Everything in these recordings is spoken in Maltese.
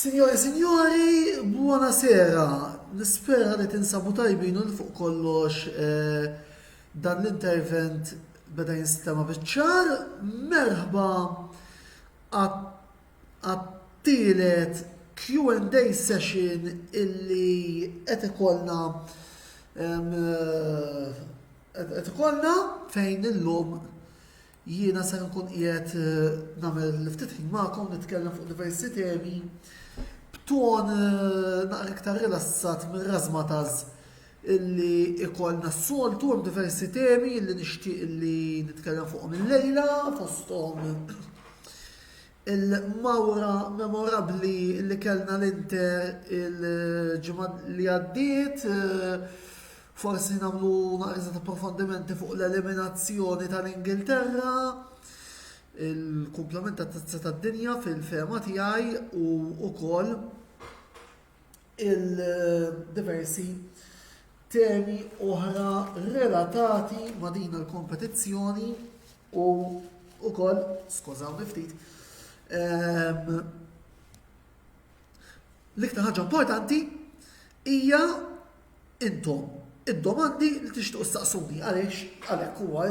Signore e signori, buonasera. Nispera li tinsabu tajbin u li fuq kollox eh, dan l-intervent beda jinstema biċ-ċar. Merħba għat-tielet Q&A session illi qed ikollna eh, qed ikollna fejn illum Jiena ser nkun qiegħed nagħmel ftit ħin magħkom nitkellem fuq diversi temi b'ton naqra iktar rilassat mir-rażmataz illi ikollna s-soltu hemm diversi temi illi nixtieq illi nitkellem fuqhom illejla fosthom il-mawra memorabbli li kellna l-Inter il-ġimgħa li għaddiet Forsi nagħmlu naqra iżjed approfondimenti fuq l-eliminazzjoni tal-Ingilterra, il-kumplament tat-Tazza tad-Dinja fil-fehma tiegħi u wkoll il-diversi temi oħra relatati ma' din il-kompetizzjoni u wkoll, skużawni ftit, ehm, L-iktar ħaġa importanti hija intom id-domandi li tixtiequ ssaqsuni għaliex għalhekk huwa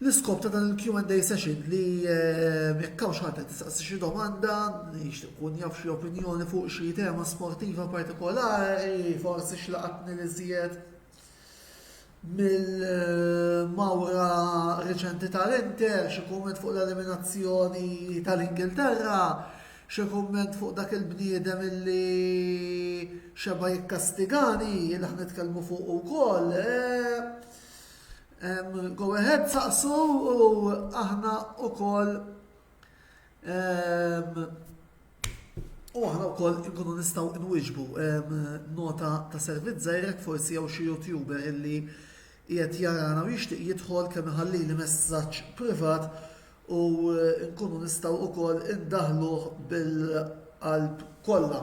l-iskop ta' dan il-Q&A session li eh, jekk hawn xi ħadd qed tistaqsi xi domanda, jixtieq ikun jaf xi opinjoni fuq xi tema sportiva partikolari, forsi x'laqatni li żjed mill-mawra reċenti tal-Inter, xi kumment fuq l-eliminazzjoni tal-Ingilterra, xi kumment fuq dak il-bniedem illi xeba jikkastigani, li ħa nitkellmu fuq ukoll. Eh, go ahead saqsu u aħna ukoll U aħna wkoll inkunu nistgħu nwieġbu nota ta' servizz żgħir jekk forsi hawn xi YouTuber illi qiegħed jarana u jixtieq jidħol kemm iħallili messaġġ privat u nkunu nistgħu wkoll indaħluh bil-qalb kollha.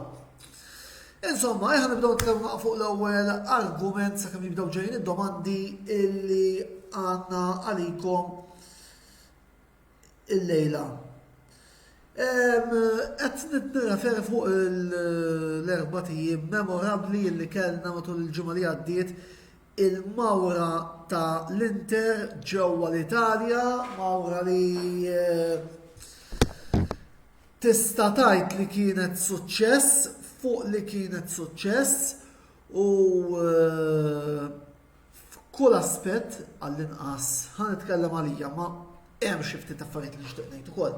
Insomma, ejja nibdew nitkellmu fuq l-ewwel argument sakemm jibdew ġejjin id-domandi illi għandna għalikom illejla. Qed nirreferi fuq l-erba' ijiem memorabbli li kellna matul il-ġimgħa li għaddiet il-mawra ta' l-Inter ġewwa l-Italja, mawra li eh, tista' tgħid li kienet suċċess fuq li kienet suċċess u eh, F'kull aspett, għall-inqas, ħa nitkellem għalija, ma hemm xi ftit affarijiet li nixtieq ngħid ukoll.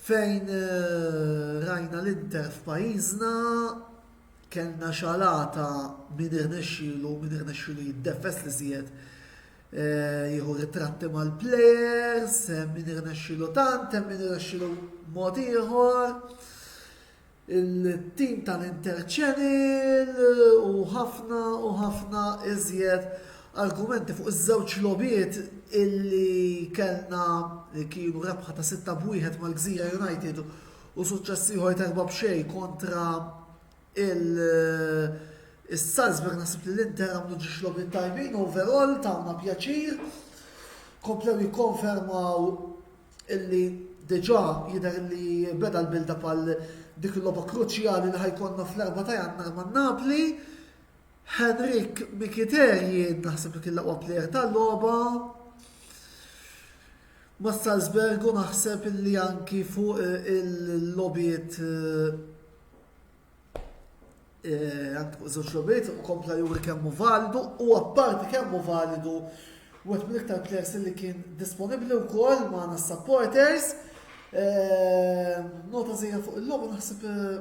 Fejn eh, rajna l-Inter f'pajjiżna, kellna xalata min irnexxielu min irnexxielu jiddeffes li żjed eh, jieħu ritratti mal-players, hemm min irnexxielu tant, hemm min irnexxielu mod ieħor. il-tim tal-Inter Channel u ħafna u ħafna iżjed argumenti fuq iż-żewġ logħbiet illi kellna li kienu rebħa ta' 6 b'wieħed mal-Gżira United u suċċess ieħor ta' 4 b'xejn kontra il-Salzburg naħseb li l-Inter għamlu ġiex logħbiet tajbin overall tawna pjaċir komplew jikkonfermaw illi diġà jidher li beda l-build-up għal dik il-logħba kruċjali li ħajkonna fl-4 ta' Jannar ma' Napli. Henrik Mkhitaryan naħseb li kien l-aqwa plejer tal-logħba. Ma' Salzburg u naħseb illi anki fuq il-logħbiet Eh, anke fuq żewġ logħbiet u kompla juri kemm hu validu u apparti kemm hu validu wieħed mill-iktar players li kien disponibbli wkoll magħna supporters. Eh, nota żejja fuq il-logħba naħseb eh,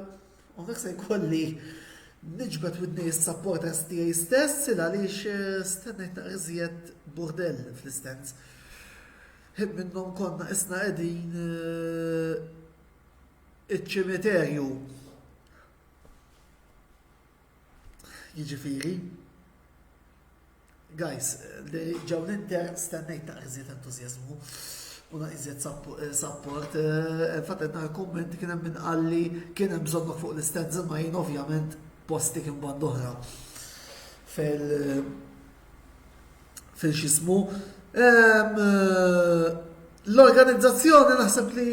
hawnhekk se jkolli niġbed widni s-supporters tiegħi stess il għaliex stennejt naqra iżjed burdell fl-istens. Ħin minnhom konna isna qegħdin iċ-ċimiterju. Jiġifieri, guys, li ġew l-Inter stennejt naqra iżjed entużjażmu u naqra iżjed eh, support. Eh, infatti qed nara kummenti kien hemm min qalli kien hemm bżonnok fuq l-istands imma jien ovvjament posti kien band oħra fil fil-xismu. Eh, l-organizzazzjoni naħseb li.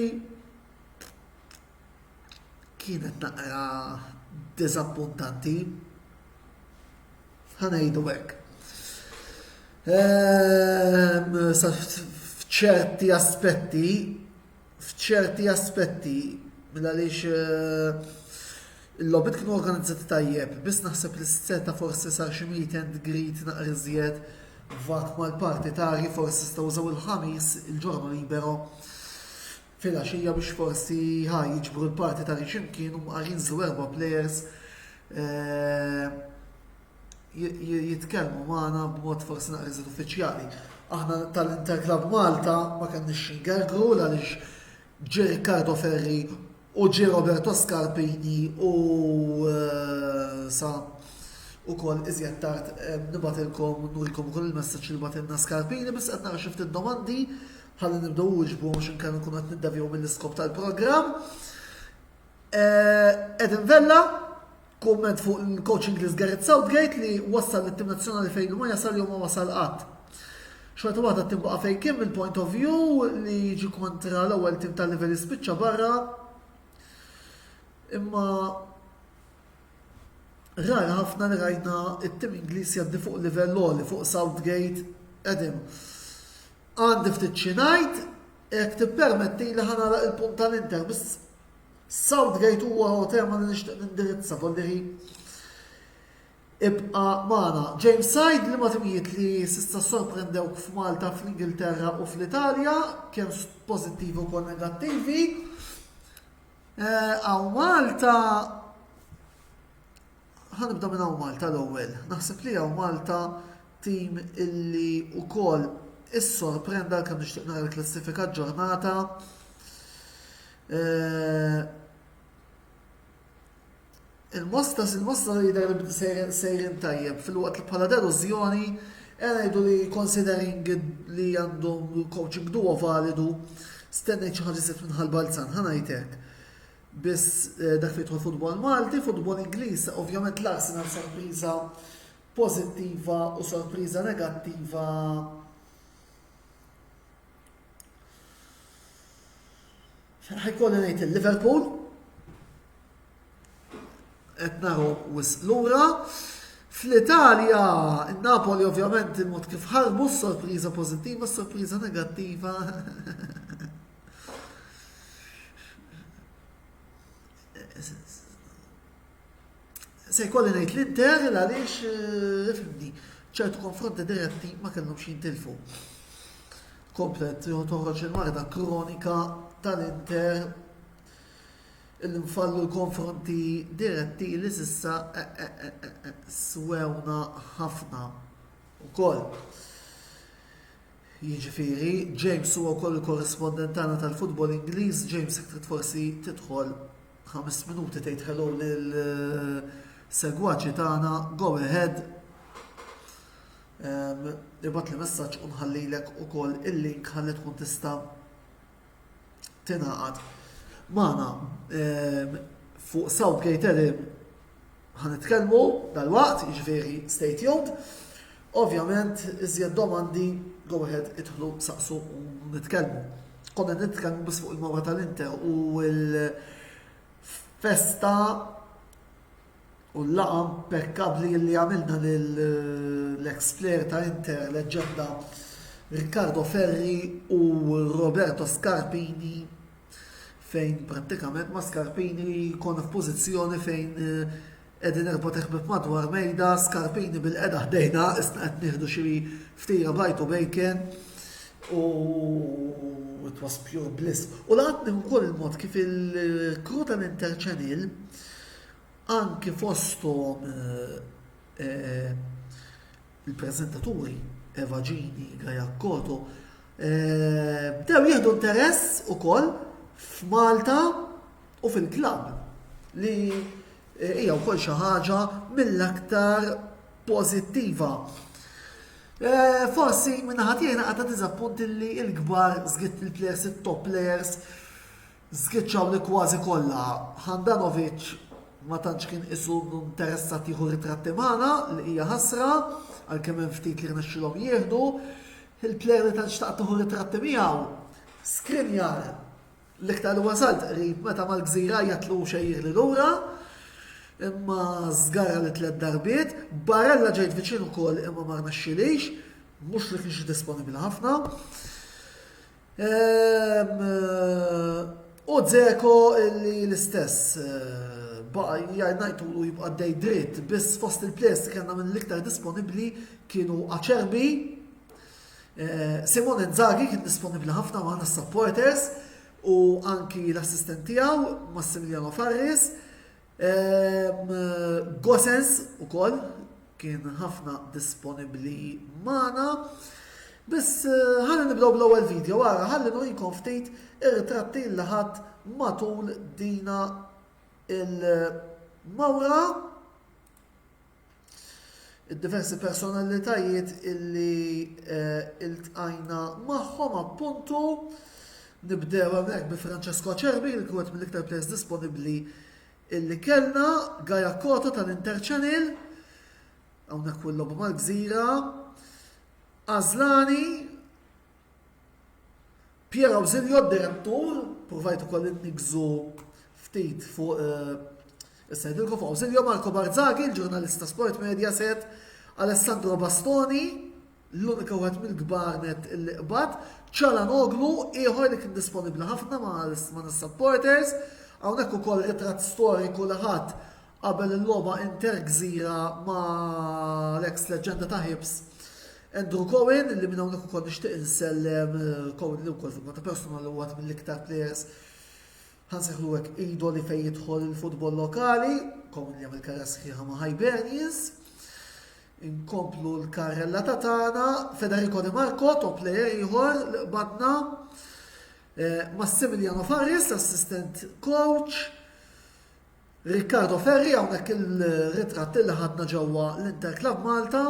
Kienet naqra diżappuntanti. Ħa ngħidu hekk. Ehm, f'ċerti aspetti, f'ċerti aspetti, minn għaliex eh, il-logħbiet kienu organizzati tajjeb, biss naħseb li seta forsi sar xi meet and greet naqra iżjed vak mal-partitarji forsi stgħu użaw il-ħamis il-ġorno libero filgħaxija biex forsi ħa jiġbru l-partitarji x'imkien u mqar jinżlu erba' players eh, jitkellmu magħna b'mod forsi naqra iżjed uffiċjali. Aħna tal-Inter Club Malta ma kenniex x'ingergru għaliex ġie Riccardo Ferri u ġie Roberto Scarpini u eh, sa ukoll iżjed tard eh, nibatilkom nurikom ukoll il-messaġġ li batilna Scarpini biss qed nara xi ftit domandi Ħalli nibdew nwieġbu għax inkella nkunu qed niddevjaw mill-iskop tal-programm. Eh, Eden Vella, kumment fuq il-coach Ingliż Gareth Southgate li wassal lit-tim nazzjonali fejn ma jasal jew ma wasal qatt. Xorta waħda t-tim baqa' fejn kien mill-point of view li jiġi kontra l-ewwel tim tal-livell jispiċċa barra. Imma rara ħafna li rajna it-tim Ingliż jgħaddi fuq livell għoli fuq Southgate Edim. Għandi ftit xi ngħid, jekk tippermettili ħa nagħlaq il-punt tal-Inter, biss Southgate huwa tema li nixtieq nindirizza, voldiri ibqa' magħna. James Said li ma timijiet li s'issa sorprendewk f'Malta, fl-Ingilterra u fl-Italja, kemm pożittivi u kol negattivi. Hawn eh, Malta Ħa nibda minn hawn Malta l-ewwel. Naħseb li hawn Malta tim illi wkoll issorprenda għalkemm nixtieq nara l-klassifika ġurnata. Eh, il-Mosta, il-Mosta jidher li sejrin tajjeb fil-waqt li bħala delużjoni ngħidu li considering li għandhom coaching duo validu stennejt xi ħaġa minn Ħal Balzan, ħa ngħid Biss dak fejn jidħol futbol Malti, futbol Ingliż, ovvjament l-Arsenal sorpriża pożittiva u sorpriża negattiva. Ħajkolli ngħid il-Liverpool qed narhom wisq lura. Fl-Italja, il-Napoli ovvjament il-mod kif ħarbu, sorpriża pożittiva, sorpriża negattiva. Se jkolli ngħid l-Inter għaliex eh, ifhimni, ċertu konfronti diretti ma kellhomx jintilfu. Komplet toħroġ il-marda kronika tal-Inter il-nfallu l-konfronti diretti li sissa eh, eh, swewna ħafna ukoll. Jiġifieri, James huwa wkoll il-korrispondent tagħna tal-futbol Ingliż. James, jekk trid forsi tidħol ħames minuti tgħid hello lil eh, segwaċi tagħna, go ahead. Ibgħatli messaġġ u nħallilek ukoll il-link ħalli tkun tista' tingħaqad magħna fuq Southgate Elim ħa nitkellmu dalwaqt, jiġifieri stay tuned. Ovvjament, iżjed domandi, go ahead, idħlu, saqsu u nitkellmu. Konna nitkellmu biss fuq il-mawra tal-Inter u l-festa u l-laqgħa impekkabbli li għamilna lill-ex player ta' Inter, leġġenda Riccardo Ferri u Roberto Scarpini fejn prattikament ma' Scarpini konna f'pożizzjoni fejn eh, qegħdin erba' teħbib madwar mejda, Scarpini bil-qeda ħdejna, isna qed nieħdu xi ftira bajtu bacon u it was pure bliss. U laqatni wkoll il-mod kif il-crew tal-Inter Channel anki fosthom eh, il-preżentaturi Eva Gini, Gaia Koto, eh, bdew jieħdu interess ukoll f'Malta u fil-klabb li eh, hija wkoll xi ħaġa mill-aktar pożittiva. Forsi minna tiegħi naqata diżappunt li l-kbar żgitt il-players, it-top players Żgiċċawli kważi kollha. Handanovic ma tantx kien qisu interessat jieħu ritratti magħna li hija ħasra għalkemm hemm ftit li rnexxilhom jieħdu. Il-plejer li tant xtaqt tieħu ritratti miegħu, Skriniar. L-iktar li wasalt qrib meta mal-Gżira jgħatlu xejjirli lura, imma żgarra li tlett darbiet. Barella ġejt viċin ukoll imma ma rnexxilix, mhux li kienx disponibbli ħafna. Ehm, u Dzeko li l-istess eh, baqa jgħidulu jibqa' dej dritt, biss fost il-players li kellna minn l-iktar disponibbli kienu Acerbi, Eh, Simone Inzaghi kien disponibbli ħafna ma' supporters u anki l-assistent tiegħu Massimiliano Farris. Ehm, Gosens ukoll kien ħafna disponibbli magħna. Biss eh, ħalli nibdew bl-ewwel video wara ħalli nurikom ftit ir-ritratti li ħadd matul dina il-mawra. Id-diversi personalitajiet illi iltqajna magħhom appuntu. Nibdew hemmhekk bi Francesco Acerbi li kien wieħed mill-iktar players disponibbli illi kellna, Gaia Koto tal-Inter Channel, hawnhekk u l-logħba mal-Gżira, Aslani, Pier Ausilio, d-direttur, provajt ukoll innigżu ftit fuq eh, issa jidilkom fuq Ausilio, Marco Barzaghi, il-ġurnalista Sport Mediaset, Alessandro Bastoni, l-unika wieħed mill-kbar net illi qbad, Ċalanoglu, ieħor li kien disponibbli ħafna ma' supporters, hawnhekk ukoll ritratt storiku li ħadd qabel il-logħba Inter Gżira ma' l-ex leġġenda ta' Hibs Andrew Cohen li minn hawnhekk ukoll nixtieq insellem eh, Cohen li wkoll fuq nota personali huwa mill-iktar players ħansejħlu hekk idoli fejn jidħol il-futbol lokali, Cohen li jagħmel karriera sħiħa ma' Hibernians. Inkomplu l-karrella ta' tagħna, Federico Di Marco, top player ieħor li qbadna. Eh, Massimiliano Farris, assistant coach. Riccardo Ferri, hawnhekk il-ritratt li ħadna ġewwa l-Inter Club Malta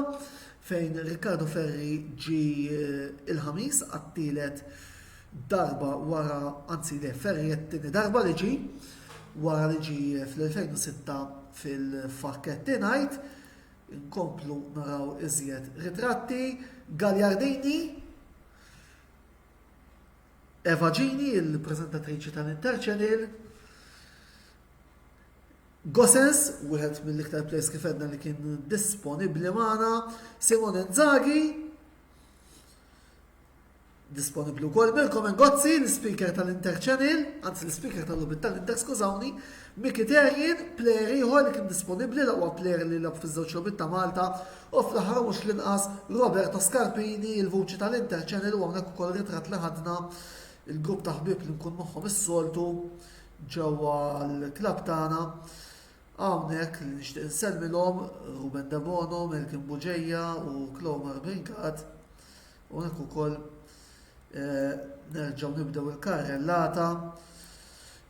fejn Riccardo Ferri ġi eh, il-ħamis għat-tielet darba wara, anzi le, Ferri t-tieni darba li ġi wara li ġi fl-2006 fil-Fakketti Night. Inkomplu naraw iżjed ritratti. Gagliardini, Eva Gini, il-preżentatriċi tal-Inter Channel, Gosens, wieħed mill-iktar players kif għedna li kien disponibbli magħna, Simone Inzaghi, disponibbli wkoll Mirko Mengozzi, l-speaker tal-Inter Channel, anzi l-speaker tal-lobby tal-Inter, skużawni, Miki Terrien, player ieħor li kien disponibbli, l-aqwa player li lab fiż-żewġ logħbiet ta' Malta, u fl-aħħar mhux l-inqas Roberto Scarpini, il-vuċi tal-Inter Channel u hawnhekk ukoll ritratt li ħadna il-grupp ta' ħbieb li nkun magħhom is-soltu ġewwa l-klabb tagħna. Hawnhekk li nixtieq insellmilhom Ruben Debono, Melkin Buġeja u Klomar Brincat. Hawnhekk ukoll eh, nerġgħu nibdew il-karrellata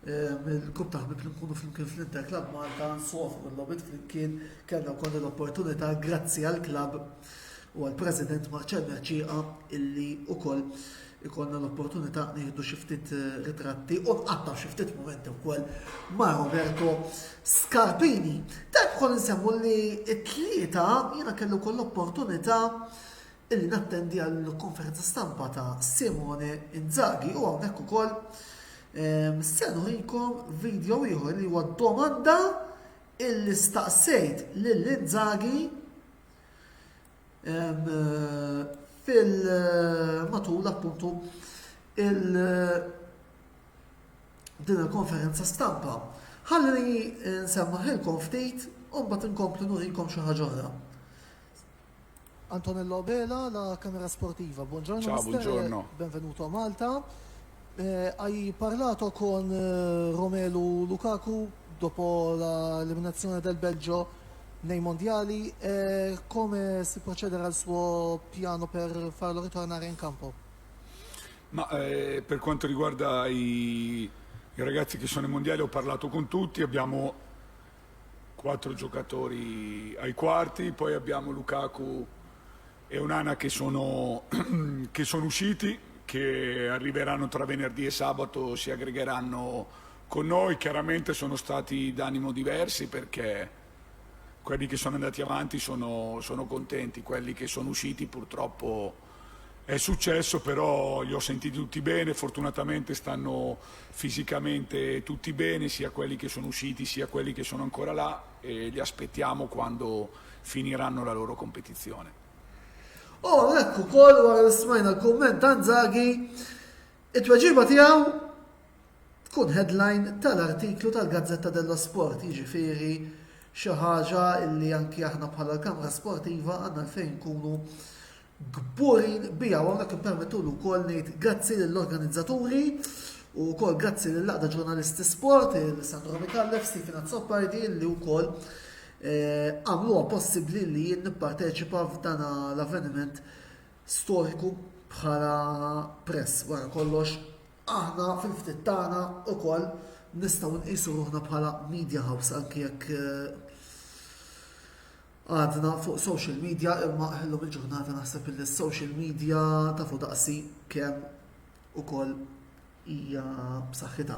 eh, mill-grupp ta' ħbib li nkunu flimkien fl-Inter Club Malta nsofru l-logħbiet flimkien kellna wkoll l-opportunità grazzi għall-klabb u għall-President Marcel Mercieca illi ukoll ikollna l-opportunità nieħdu xi ftit eh, ritratti u nqattaw xi ftit mumenti wkoll ma' Roberto Scarpini. Tajb ukoll insemmu li t-tlieta jiena kellu wkoll l-opportunità illi nattendi għal konferenza stampa ta' Simone Inzaghi u hawnhekk ukoll ehm, se nurikom video ieħor li huwa domanda illi staqsejt lil Inzaghi ehm, fil matul appuntu il din il-konferenza stampa. Ħalli nsemmaħilkom ftit u mbagħad inkomplu nurikom xi ħaġa oħra. Antonello Abela, la Camera Sportiva. Buongiorno, Ciao, mister, buongiorno. Benvenuto a Malta. Eh, hai parlato con eh, Romelu Lukaku dopo l'eliminazione del Belgio nei mondiali. Eh, come si procederà al suo piano per farlo ritornare in campo? Ma eh, per quanto riguarda i, i ragazzi che sono ai mondiali ho parlato con tutti, abbiamo quattro giocatori ai quarti, poi abbiamo Lukaku e Onana che sono, che sono usciti, che arriveranno tra venerdì e sabato, si aggregheranno con noi. Chiaramente sono stati d'animo diversi perché quelli che sono andati avanti sono, sono contenti, quelli che sono usciti purtroppo è successo, però li ho sentiti tutti bene, fortunatamente stanno fisicamente tutti bene, sia quelli che sono usciti sia quelli che sono ancora là e li aspettiamo quando finiranno la loro competizione. U hawnhekk ukoll wara li smajna l-kumment ta' Inzaghi, it-tweġiba tiegħu tkun headline tal-artiklu tal-Gazzetta dello Sport, jiġifieri xi ħaġa li anki aħna bħala l-Kamra Sportiva għandna għalfejn nkunu kburin biha u hawnhekk ippermettuli wkoll ngħid grazzi lill-organizzaturi u wkoll grazzi lill-Għaqda Ġurnalisti Sport, il Sandro Micallef, Stephen Azzopardi li wkoll eh, għamluha possibbli li jien nipparteċipa f'dan l-avveniment storiku bħala press wara kollox aħna fil-ftit tagħna ukoll nistgħu nqisu ruħna bħala media house anki jekk eh, Għadna fuq social media imma illum il-ġurnata naħseb illi s-social media tafu daqsi kemm ukoll hija b'saħħitha.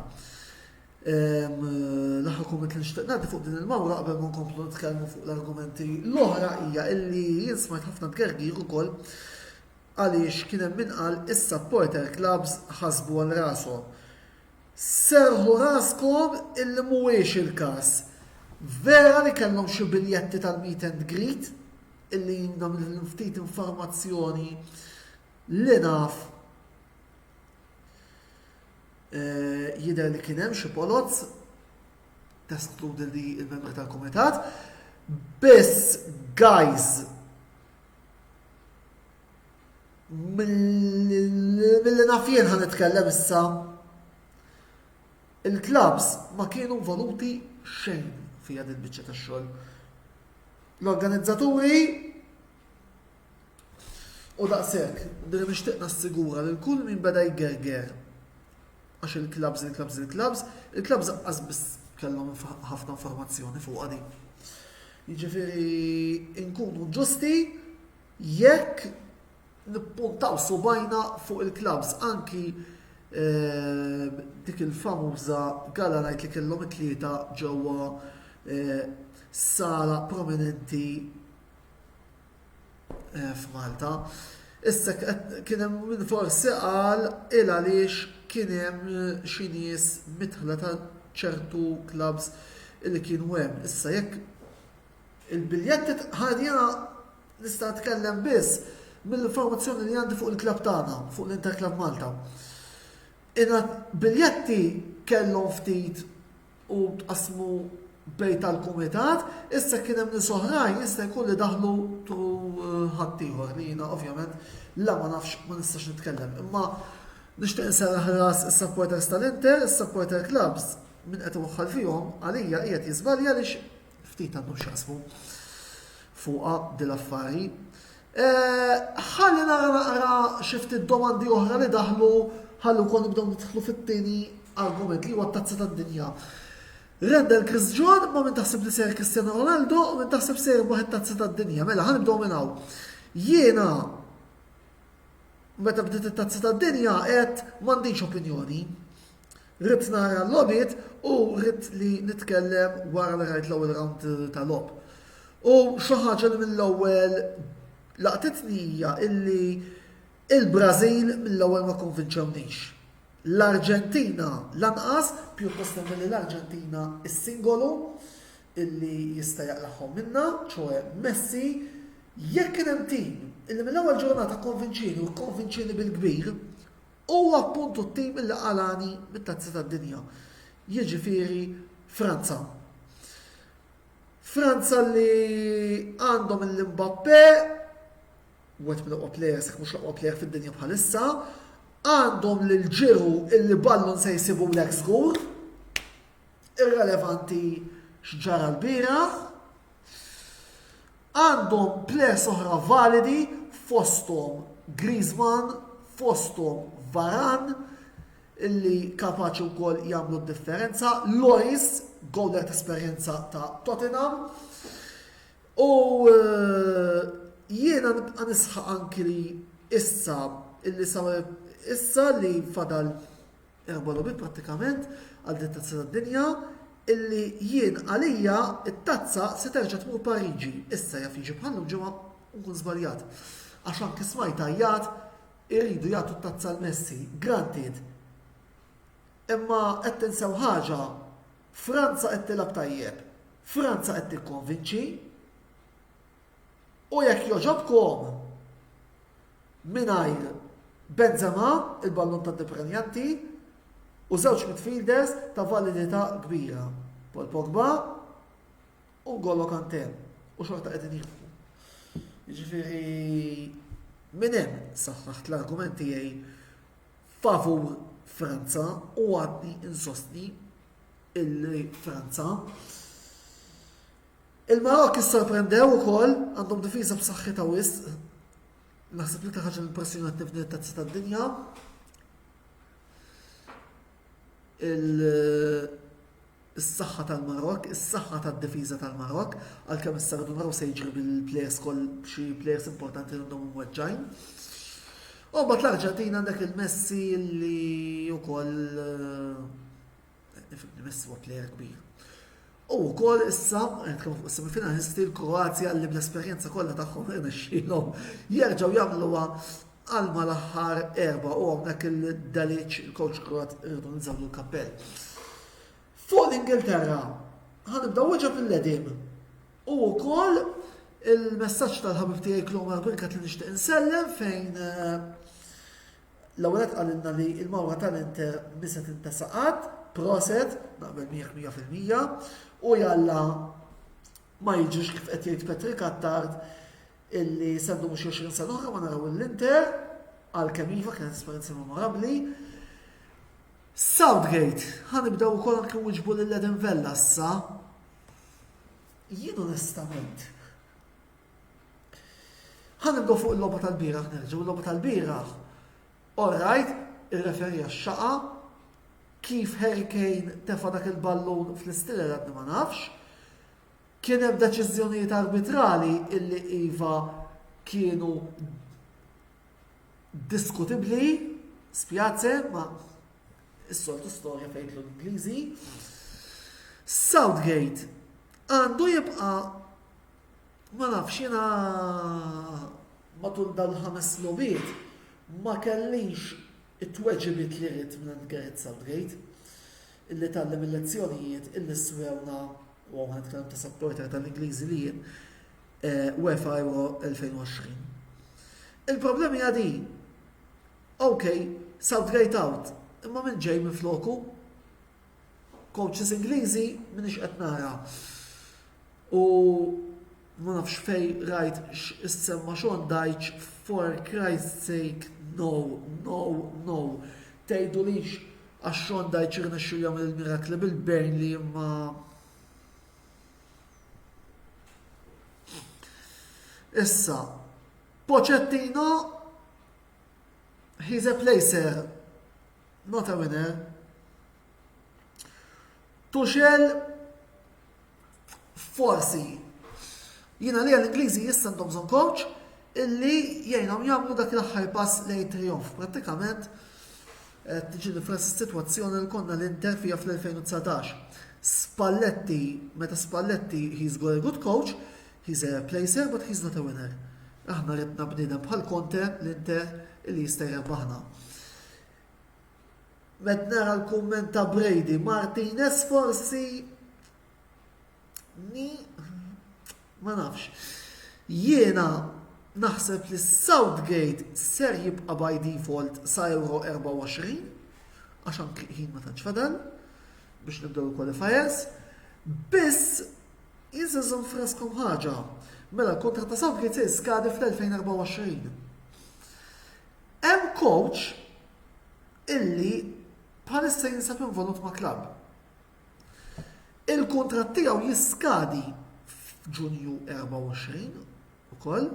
L-aħħar kumment li nixtieq ngħaddi fuq din il-mawra qabel ma nkomplu nitkellmu fuq l-argumenti l-oħra hija illi jien smajt ħafna tgergir ukoll għaliex kien hemm min qal is-supporter clubs ħasbu għal rashom. Serrħu raskom illi mhuwiex il-każ. Vera li kellhom xi biljetti tal-meet and greet illi jiena mill-ftit informazzjoni li naf eh, jidher li kien hemm xi poloz teskludi li il-membri tal-kumitat. Biss guys Milli naf jien ħa nitkellem issa. Il-clubs ma kienu involuti xejn fiha din biċċa tax-xogħol. L-organizzaturi u daqshekk, li nixtieq nassigura lil kull min beda jgerger għax il-clubs, il-clubs, il-clubs, il-clubs aqqas biss kellhom ħafna informazzjoni fuq din. Jiġifieri nkunu ġusti Jekk nippuntaw subgħajna fuq il-clubs, anki dik il-famuża gala night li kellhom it-tlieta ġewwa sala prominenti f'Malta. Issa kien hemm min forsi qal il għaliex kien hemm xi nies midħla ta' ċertu clubs li kienu hemm. Issa jekk Il-biljetti jiena nista' nitkellem biss mill-informazzjoni li għandi fuq il-klabb tagħna, fuq l-Inter Club Malta. Ina biljetti kellhom ftit u tqasmu bej tal-kumitat, issa kien hemm nies oħrajn jista' jkun li daħlu tru eh, ħaddieħor li jiena ovvjament la ma nafx ma nistax nitkellem. Imma nixtieq inserraħ ras is-supporters tal-Inter, is-supporter clubs min qed iwaħħal fihom għalija qiegħed jiżbalja għaliex Ftit għandhom x'jaqsmu fuqha dil-affari. Eh, ħalli nara naqra xi ftit domandi oħra li daħlu ħalli wkoll nibdew nidħlu fit-tieni argument li huwa t-tazza tad-dinja. Rendel Chris John ma min taħseb li ser Cristiano Ronaldo u min taħseb ser jirbaħ it-tazza tad-dinja. Mela ħanibdew minn hawn. Jiena Meta bdiet it-Tazza tad-Dinja għedt m'għandix opinjoni. Ridt nara l-logħbiet u ridt li nitkellem wara li rajt l-ewwel round ta' logħob. U xi ħaġa li mill-ewwel laqtitni hija illi il-Brażil mill-ewwel ma kkonvinċewnix. L-Arġentina lanqas, pjuttost nemmen li l-Arġentina is-singolu illi jista' jaqlagħhom minnha, ċoe Messi, Jekk kien hemm tim illi mill-ewwel ġurnata kkonvinċieni u kkonvinċieni bil-kbir, huwa appuntu t-tim illi qalani mit-Tazza tad-Dinja, jiġifieri Franza. Franza li għandhom il-Mbappé, wieħed mill-aqwa players, jekk mhux l-aqwa player fid-dinja bħalissa, għandhom lil Giroud illi ballun se jsibulek żgur, irrelevanti x'ġara l-bieraħ, Għandhom plejers oħra validi fosthom Griezmann, fosthom Varane illi kapaċi wkoll jagħmlu d-differenza, Lloris, goaler ta' esperjenza ta' Tottenham. U eh, jiena nibqa' nisħaq anki li issa illi sa issa li fadal Erba' logħbiet prattikament għal din tazza tad-dinja illi jien għalija t-tazza se terġa' tmur Pariġi. Issa jaf jiġi bħal ġimgħa u nkun żbaljat. Għax anki smajt għajjat Iridu jagħtu t-tazza 'l Messi, granted. Imma qed tinsew ħaġa, Franza qed tilgħab tajjeb, Franza qed tikkonvinċi. U jekk jogħġobkom, mingħajr Benzema, il-ballun tad-diprenjanti, u żewġ midfielders ta' validità kbira, Paul Pogba u N'Golo Kante, u xorta qegħdin jirbħu. Jiġifieri minn hemm saħħaħt l-argument tiegħi favur Franza u għadni insostni illi Franza. Il-Marokk issorprendew ukoll, għandhom difiża b'saħħitha wisq. Naħseb li ħaġa impressjonanti f'din it-tazza tad-dinja. Is-saħħa tal-Marokk, is-saħħa tad-difiża tal-Marokk, għalkemm issa rridu naraw se jiġri bil-players koll xi players importanti li għandhom imweġġajn. U mbagħad l-Arġentina għandek il-Messi li wkoll eh, Nifhimni Messi huwa plejer kbir. U wkoll issa, nitkellmu fuq is-semifinalisti, l-Kroazja li bl-esperjenza kollha tagħhom irnexxielhom jerġgħu jagħmluha għal mal-aħħar erbgħa u hawnhekk il-Dalic, il-coach Kroat, irridu nżawlu l-kappell. Fuq l-Ingilterra, ħanibda weġeb il-ledim. U wkoll il-messaġġ tal-ħabib tiegħi Klomar Birkat li nixtieq insellem fejn eh, L-ewwel nett qalilna li l-mawra tal-Inter mhi se tintesa qatt, proset, naqbel miegħek 100%, u jalla ma jiġrix kif qed jgħid Patrick Attard illi se ndumu xi 20 sena oħra ma naraw l-Inter, għalkemm iva kienet esperjenza memorabbli. Southgate, ħa nibdew ukoll anke wiġbu lil Eden Vella issa. Jien onestament Ħa nibdew fuq il-logħba tal-bieraħ nerġgħu. Il-logħba tal-bieraħ, all right, ir-referee xaqa, kif Harry Kane tefa' dak il-ballun fl-istiller għadni ma nafx. Kien hemm deċiżjonijiet arbitrali illi iva kienu diskutibbli, spjace, ma is-soltu storja fejn l-Ingliżi. Southgate għandu jibqa' Ma nafx, jiena matul dal-ħames logħbiet ma kellix it-tweġibiet li ridt mingħand Gareth Southgate illi tgħallem il-lezzjonijiet illi swewna u hawn nitkellem ta' supporter tal-Ingliżi li jien eh, UEFA Euro 2020. Il-problemi hija din. Ok, Southgate out, imma min ġej minn floku? Coaches Ingliżi minix qed nara. U ma nafx fej rajt x'issemma Sean Dyche for Christ's sake no, no, no. Tgħidulix għax Sean Dyche irnexxielu jagħmel il-mirakli bil-Burnley imma Issa, Pochettino he's a placer, not a winner. Tuchel forsi. Jiena li l-Ingliżi issa għandhom bżonn coach illi jgħinhom jagħmlu dak l-aħħar pass lejn trionf. Prattikament eh, tiġi l sitwazzjoni li konna l-Inter fija fl-2019. Spalletti, meta Spalletti he's got a good coach, he's a placer but he's not a winner. Aħna ridna bniedem bħal Conte l-Inter illi jista' jrebbaħna. Met nara l-kumment ta' Brady, Martinez forsi ni ma nafx. Jiena naħseb li Southgate ser jibqa' by default sa Euro 24 għax anki ħin ma tantx fadal biex nibdew il-qualifiers. Biss jien se nżomm f'raskom ħaġa. Mela l-kuntratt ta' Southgate se jiskadi fl-2024. Hemm coach illi bħalissa jinsab involut ma' klabb. Il-kuntratt tiegħu jiskadi f'Ġunju 24 ukoll.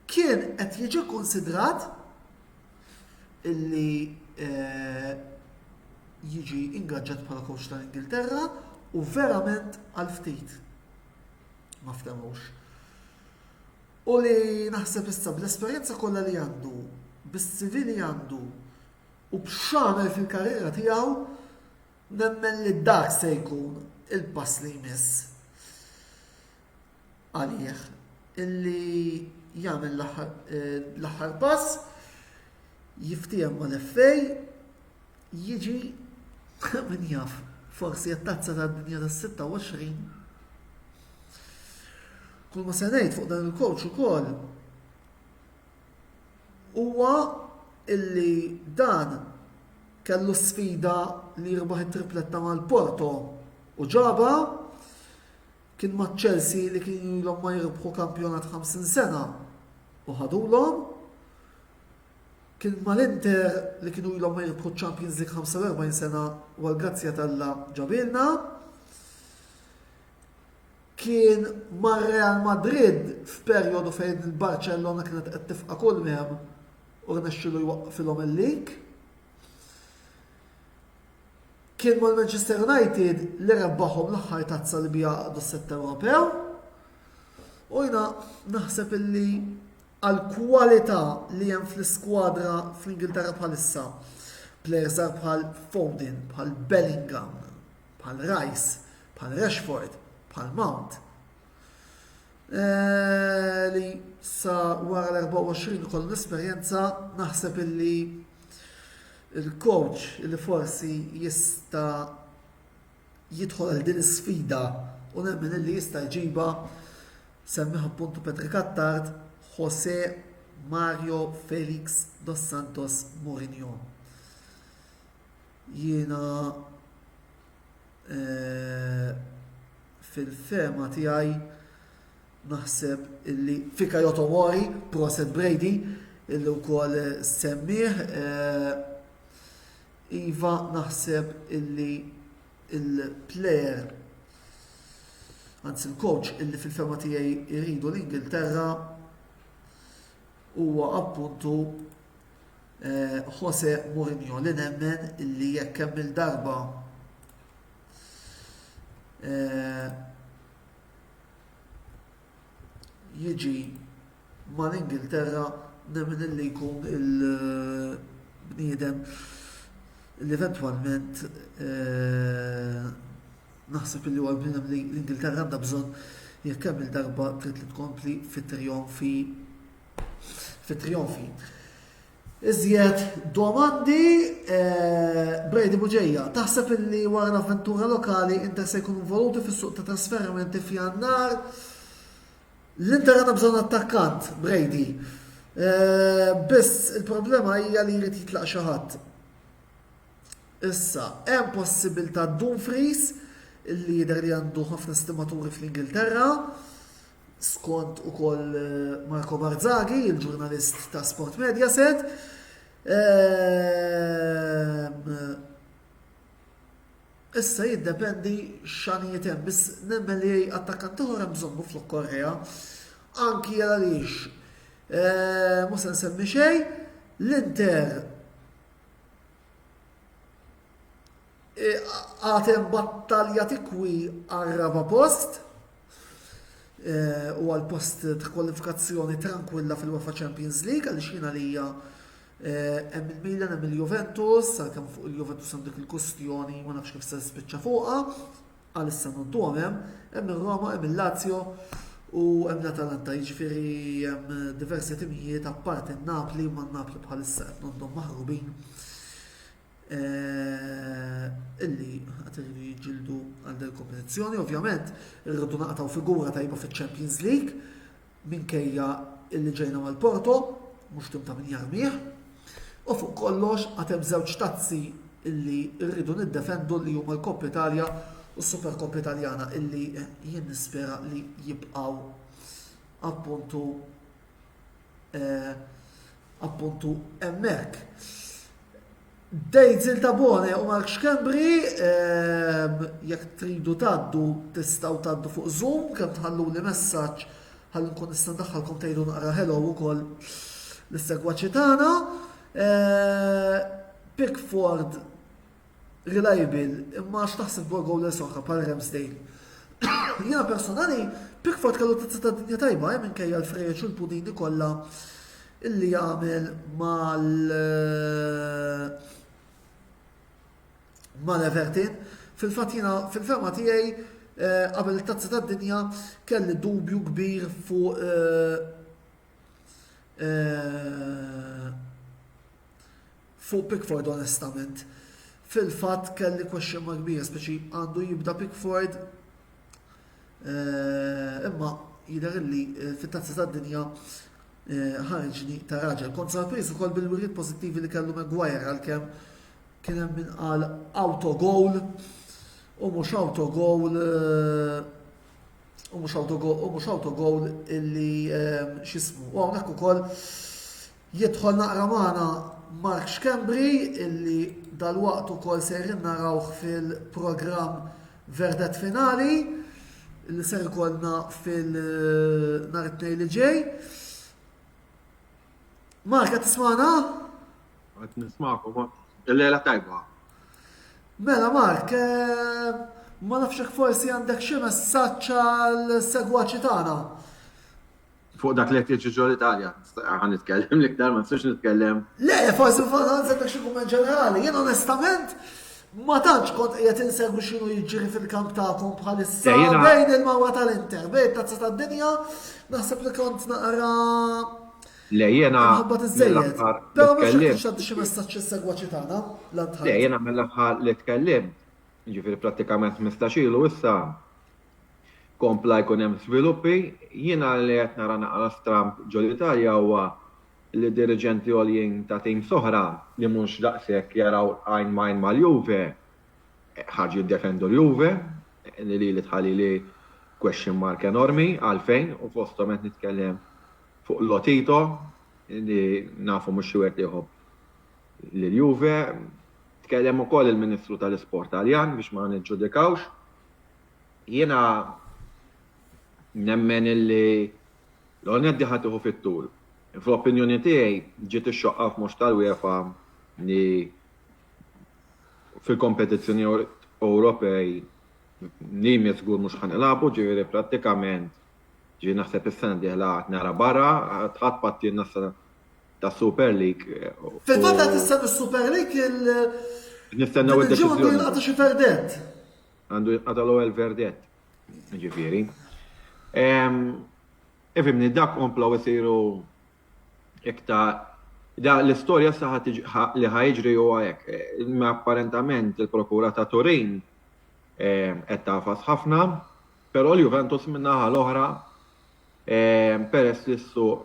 Kien qed jiġi konsidrat illi eh, jiġi ingaġġat bħala coach tal-Ingilterra u verament għal ftit ma ftemux. U li naħseb issa bl-esperjenza kollha li għandu, bis-CV li għandu u b'x'għamel fil-karriera tiegħu, nemmen li dak se jkun il-pass li jmiss għalih illi jagħmel eh, l-aħħar pass. Jiftiehem mal-FA, jiġi min jaf, forsi għat-Tazza tad-Dinja tas-26. Kull ma se ngħid fuq dan il-coach ukoll huwa illi dan kellu sfida li jirbaħ it-tripletta mal-Porto u ġaba kien ma' Chelsea li kienu ilhom ma jirbħu kampjonat 50 sena u ħadulhom. Kien mal-Inter li kienu ilhom ma jirbħu Champions League 45 sena u għall-grazzja t'Alla ġabilna. Kien mar-Real Madrid f'perjodu fejn il-Barcellona kienet qed tifqa' kull m'hemm u rnexxielu jwaqqfilhom il-lig. Kien mal-Manchester United li rebbaħhom l-aħħar tazza li biha għaqdu s-sett Ewropew. U jiena naħseb illi għall-kwalità li hemm fl-iskwadra fl-Ingilterra bħalissa, plejers żgħar bħal Foden, bħal Bellingham, bħal Rice, bħal Rashford, bħal Mount, eh, li sa wara l-24 ikollhom esperjenza naħseb illi il-coach li forsi jista' jidħol għal din is-sfida u nemmen illi jista' jġibha semmiħ appuntu Patrick Attard, Jose Mario Felix dos Santos Mourinho. Jiena eh, fil-fema tiegħi naħseb illi Fikayo Tomori, proset Brady, illi wkoll semmih eh, Iva naħseb illi il-player anzi il-coach illi fil-fema tiegħi jridu l-Ingilterra huwa appuntu eh, Jose Mourinho li nemmen illi jekk hemm il-darba eh, jiġi mal-Ingilterra nemmen illi jkun il-bniedem li eventwalment eh, naħseb illi huwa l-bniedem li l-Ingilterra għandha bżonn jekk kemm il-darba trid li tkompli fit-trionfi fit-trionfi. Iżjed domandi, eh, Brady Buġeja, taħseb illi wara l-avventura lokali Inter se jkunu involuti fis-suq ta' trasferimenti f'Jannar? L-Inter għandha bżonn attakkant, Brady. Eh, biss il-problema hija li jrid jitlaq xi ħadd. Issa, hemm possibilità Dumfries li jidher li għandu ħafna stimaturi fl-Ingilterra, skont ukoll eh, Marco Barzaghi, il-ġurnalist ta' Sport Mediaset. Ehm, issa jiddependi x'għanijiet hemm, biss nemmen li attakkant ieħor hemm bżonnu flok Korea. Anki għaliex eh, mhux se nsemmi xejn, l-Inter eh, għad hemm battalja tikwi għar-raba' post eh, u għal post ta' kwalifikazzjoni tranquilla fil-UEFA Champions League għaliex jiena lija eh, hemm il-Milan, hemm il-Juventus, għalkemm fuq il-Juventus hemm dik il-kustjoni ma nafx kif se spiċċa fuqha, għalissa nodduhom hemm, hemm ir-Roma, hemm il-Lazio u hemm l-Atalanta, jiġifieri hemm diversi timijiet apparti n-Napli, ma n-Napli bħalissa qed nondhom maħrubin Eh, illi għat iridu jiġġieldu għal del kompetizzjoni. Ovvjament, irridu naqtaw figura tajba fiċ-Champions League minkejja illi ġejna mal-Porto, mhux tim ta' min jarmih. U fuq kollox għad hemm żewġ tazzi illi rridu niddefendu li huma l-Coppa Italia u s-Supercoppa Italjana illi jien nispera li jibqgħu appuntu eh, appuntu hemmhekk. Dejzil Tabone u Mark Schembri, ehm, jekk tridu taddu tistgħu taddu fuq Zoom, kemm tħallu li messaġġ ħalli nkun nista' ndaħħalkom tgħidu naqra hello ukoll lis-segwaċi tagħna. Eh, Pickford reliable, imma x'taħseb dwar gowlers oħra bħal Ramsdale? Jiena personali, Pickford kellu tazza ta' dinja tajba, eh, minkejja l-frejeċ u l-pudini kollha illi jagħmel mal eh, mal-Everton. Fil-fatt jiena fil-fema tiegħi eh, qabel it-tazza tad-dinja kelli dubju kbir fuq eh, fuq Pickford onestament. Fil-fatt kelli question mark kbira, speċi għandu jibda Pickford eh, imma jidher illi eh, fit-tazza tad-dinja eh, ħarġni ta' raġel. Kont sorpriż ukoll bil-wiriet pożittivi li kellu Maguire għalkemm kien hemm min qal autogol u mhux autogol u mhux autogol u mhux autogol illi x'ismu. U hawnhekk ukoll Jidħol naqra magħna Mark Schembri illi dalwaqt ukoll sejrin narawh fil-programm Verdett Finali li ser ikollna fil-nhar it-Tnejn li ġej. Mark qed tismagħna? Qed nismagħkom. Il-lejla tajba. Mela Mark, eh, ma nafx hekk forsi għandek xi messaġġ għal segwaċi tagħna. Fuq dak li qed jiġri ġol Italja, ħa nitkellem l-iktar, ma nistax nitkellem. Le, forsi forsi xi kumment ġenerali. Jien onestament ma tantx kont qiegħed insegwi x'inhu jiġri fil-kamp tagħkom bħalissa bejn il-mawra tal-Inter, bejn tazza tad-dinja, naħseb li kont naqra Le jiena. Ħabba tiżejjed. Però mhux qed tixgħaddi xi messaġġ is-segwaċi tagħna. Le jiena mill-aħħar li tkellimt, jiġifieri prattikament 15 ilu issa, kompla jkun hemm żviluppi. Jiena li qed nara naqra stramb ġol-Italja huwa li diriġenti għoljin ta' teams oħra li mhux daqshekk jaraw għajn m'għajn mal-Juve ħarġu jiddefendu l-Juve, li lili tħallili question mark enormi għalfejn u fosthom qed nitkellem fuq Lotito li nafu mhux xi wieħed li jħobb lil-Juve. Tkellem ukoll il-Ministru tal-Isport Taljan biex ma niġġudikawx. Jiena nemmen illi l-Onetti ħa tieħu fit-tul. Fl-opinjoni tiegħi ġiet ix-xoqqa f'mhux tal-UEFA li fil-kompetizzjoni Ewropej li jmiss żgur mhux ħa nilagħbu, ġifieri prattikament ġifieri naħseb is-sena d-dieħla qed nara barra, ħadd pattilna s-sena tas-Super League. Fil-fatt qed tistennu s-Super League il Nistennew id-deċiżjoni. Għandu jinqata' xi verdett. Għandu jinqata' l-ewwel verdett. Ġifieri. Ifimni dak komplaw isiru iktar da l-istorja sa li ħajġri huwa hekk. Imma apparentament il-Prokura ta' Turin qed tagħfas ħafna, però l-Juventus min-naħa l-oħra peress li s-suq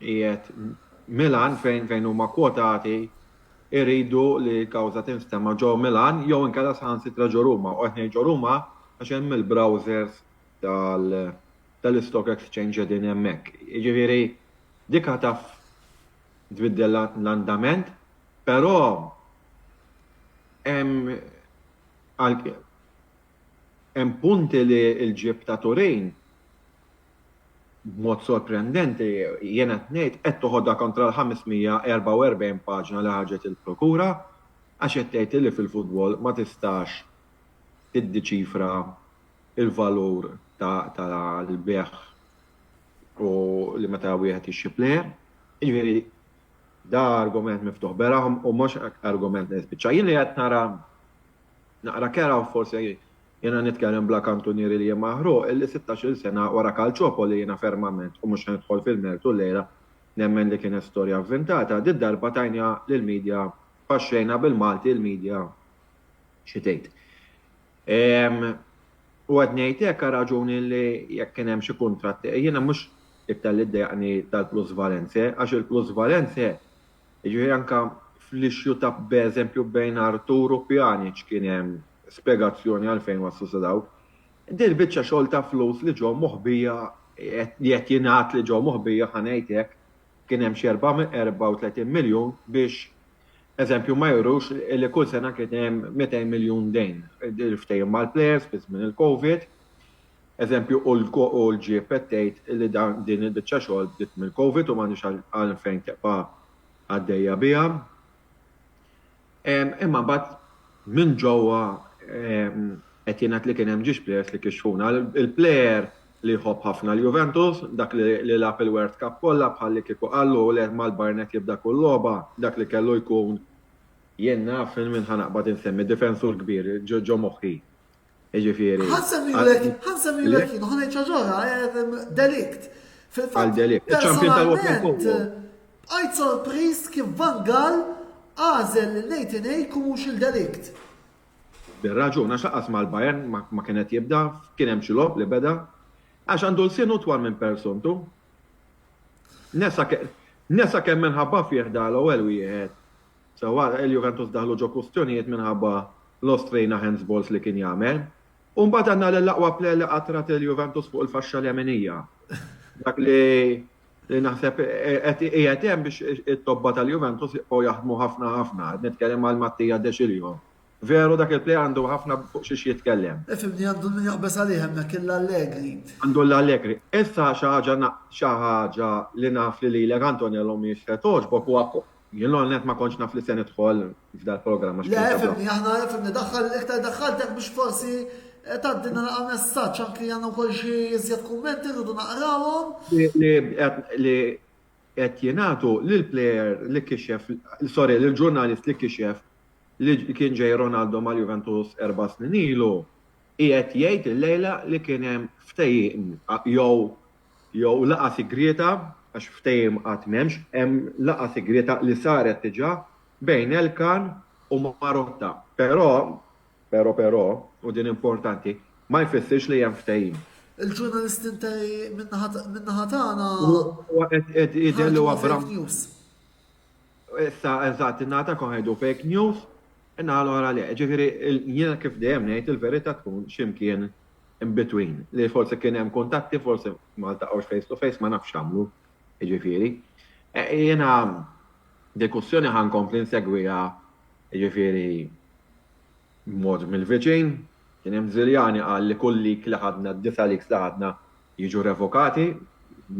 qiegħed Milan fejn fejn huma kwotati jridu li l-kawża tinstema' ġo Milan jew inkella saħansitra ġo Ruma u qed ngħid ġo Ruma għax hemm il-browsers tal tal-istock exchange qegħdin hemmhekk. Jiġifieri dik taf tbiddel l-andament, però hemm hemm punti li l-ġieb ta' Turin B'mod sorprendenti, jien qed ngħid, qed toħodha kontra l-544 paġna li ħarġet il-Prokura għax qed tgħid li fil-futbol ma tistax tiddiċifra l-valur tal-bejgħ u li meta wieħed jixtri plejer. Jiġifieri da argument miftuħ beraħ u mhux argument li jispiċċa. Jien li qed nara Naqra kerha u forsi jiena nitkellem bla kantunieri li jien maħruq illi sittax-il sena wara Calciopoli jiena fermament, u mhux ħa nidħol fil-mertu llejla, nemmen li kienet storja vvintata, did-darba tajniha lill-media, paxxejna bil-Malti l-media xi tgħid. U qed ngħid hekk għal raġuni li jekk kien hemm xi kuntratti, jiena mhux iktar li ddejjaqni tal-plusvalenze, għax il-plusvalenze Jiġifieri anke fl-issue ta' b'eżempju bejn Artur u Pjanic kien hemm spjegazzjoni għalfejn waslu sa dawk. Din il-biċċa xogħol ta' flus li ġew moħbija li qed jingħad li ġew moħbija ħa ngħid hekk, kien hemm xi 34 miljun biex eżempju ma jurux li kull sena kien hemm 200 miljun dejn. Il-ftehim mal-players fi żmien il-Covid, eżempju u l-ġieb qed tgħid li din il-biċċa xogħol bdiet mill-Covid u m'għandhiex għalfejn tibqa' għaddejja biha. Imma mbagħad minn ġewwa qed jingħad li kien hemm ġiex players li kixfuna. Il-player li jħobb ħafna l-Juventus, dak li lagħab il-World Cup kollha bħal li kieku qallu le mal-Bayern qed jibda kull logħba, dak li kellu jkun jien naf minn ħa naqbad insemmi difensur kbir ġo moħħi. Jiġifieri. Ħa nsemmilek, ħa nsemmilek jien, ħa ngħid xi ħaġa oħra, Delict. Fil-fatt, delict. Personalment, bqajt sorpriż kif Van Gaal. Għażel lil Nathan Ake u mhux lil De Ligt. Bir-raġun, għax lanqas mal-Bayern ma kien qed jibda, kien hemm xi logħob li beda. Għax għandu lsienu twal minn persuntu. Nesa nesa kemm minħabba fih da l-ewwel wieħed. Sewwa il-Juventus daħlu ġo kwistjonijiet minħabba l-Ostrejna handsballs li kien jagħmel. U mbagħad għandna lill-aqwa player li qatt rat il-Juventus fuq il-faxxa leminija. Dak li li naħseb qed qiegħed hemm biex it-tobba tal-Juventus jibqgħu jaħdmu ħafna ħafna. Qed nitkellem għal Mattia De Sciglio. Veru dak il-player għandu ħafna fuq xiex jitkellem. Ifhimni għandu min jaqbeż għalih hemmhekk il-Allegri. Għandu l-Allegri. Issa xi ħaġa xi ħaġa li naf li lilek Antonello mhijiex se togħġbok huwa jien l-ewwel nett ma kontx naf li se nidħol f'dal-programm għax Le, ifhimni aħna ifhimni daħħal iktar daħħaltek biex forsi eh, tgħaddilna naqa' messaġġ anki għandna wkoll xi iżjed kummenti rridu naqrawhom. Li li qed jingħadu lill-player li kixef, sorry, lill-ġurnalist li kixef li kien ġej Ronaldo mal-Juventus erba' snin ilu, qiegħed jgħid illejla li kien hemm ftehim jew jew laqgħa sigrieta, għax ftehim għad m'hemmx, hemm laqgħa sigrieta li saret diġà bejn Elkann u Marotta. Però, però, però, u din importanti, ma jfissirx li hemm ftehim. Il-ġurnalist intej min-naħa tagħna Huwa qed jidher li huwa fake news. Issa eżatt in-naħa tagħkom ħajdu fake news, in-naħa l-oħra le. Ġifieri jiena kif dejjem ngħid il-verità tkun x'imkien in between. Li forsi kien hemm kuntatti, forsi ma ltaqgħux face to face, ma nafx x'għamlu. Jiġifieri. E, jiena dikussjoni ħa nkompli nsegwiha jiġifieri b'mod mill-viċin. Kien hemm Ziljani qal li kull leak li ħadna, d-disa' leaks li ħadna jiġu revokati,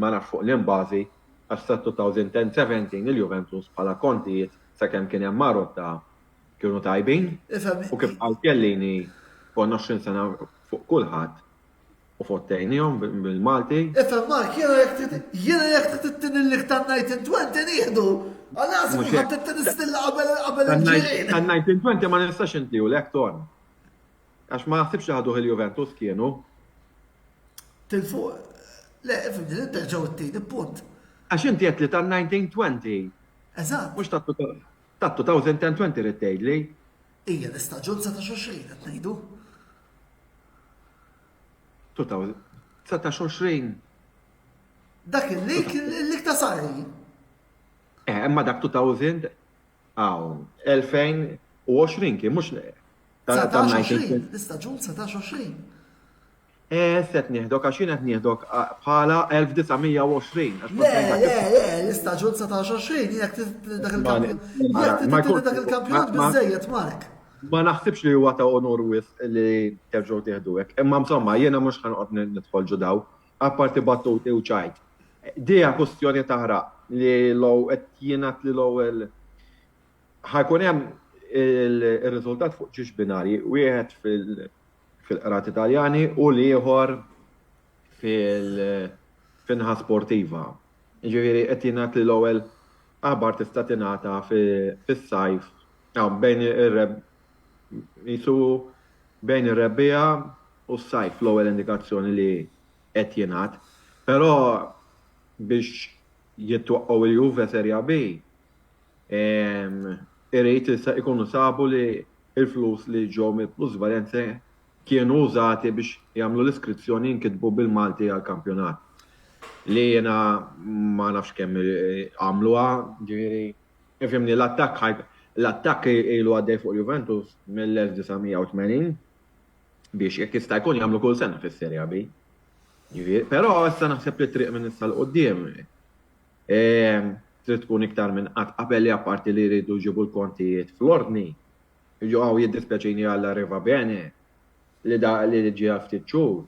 ma nafx fuq liem bażi, għax sa 2017 il-Juventus bħala kontijiet sakemm kien hemm Marotta kienu tajbin u kif qal Chiellini konna 20 sena fuq kulħadd u fottejnihom bil-Malti. Ifhem Mark, jiena jekk trid jiena jekk trid ittini l-lik tan-1920 nieħdu. Għal ikun ħadd it-tieni stilla qabel qabel il-ġirien. Tan-1920 ma nistax intihulek Ton. Għax ma naħsibx li ħaduh il-Juventus kienu. Tilfu, le, ifhimni, l-Inter ġew it-tieni, punt. Għax inti għedt li tan-1920. Eżatt. Mhux tat-2020 ridt tgħidli. Ija, l-istaġun 19-20 qed ngħidu. 19-20. Dak il-lik, il-lik ta' Sarri. Eh, imma dak 2000, hawn, 2020 kien, mhux 19-20, l-istaġun 19-20. Eh, set nieħdok għax jien qed nieħdok bħala 1920. Le, le, le, l-istaġun 19-20, jekk dak il-kampjonat. Dak il-kampjonat biżejjed, Mark. Ma naħsibx li huwa ta' onur wisq li terġgħu tieħdu hekk. Imma insomma, jiena mhux ħa noqgħod nidħol ġo daw, apparti battuti u ċajt. Dija kwestjoni taħraq li l qed jingħad li l-ewwel ħa jkun hemm ir-riżultat fuq ġiex binarji, wieħed fil-qrati Taljani u l-ieħor fil-naħa sportiva. Ġifieri qed jingħad li l-ewwel aħbar tista' tingħata fis-sajf bejn ir-reb jisu bejn ir-rebbiegħa u s-sajf l-ewwel indikazzjoni li qed jingħad. Però biex jitwaqqgħu il-Juve Serie B Irid ikunu sabu li l-flus li ġew mill-plusvalenze kienu użati biex jagħmlu l-iskrizzjoni jinkitbu bil-Malti għall-kampjonat. Li jiena ma nafx kemm għamluha, ġifieri, ifhimni l-attakk l-attakk ilu għaddej fuq Juventus mill-1980 biex jekk jista' jkun jagħmlu kull sena fis-Serie B. Ġifieri, però issa naħseb li triq minn issa 'l quddiem Trid tkun iktar minn qatt qabel li apparti li jridu jġibu l-kontijiet fl-ordni. Hawn jiddispjaċini għal Arrivabene li da li ġie għal ftit xhur.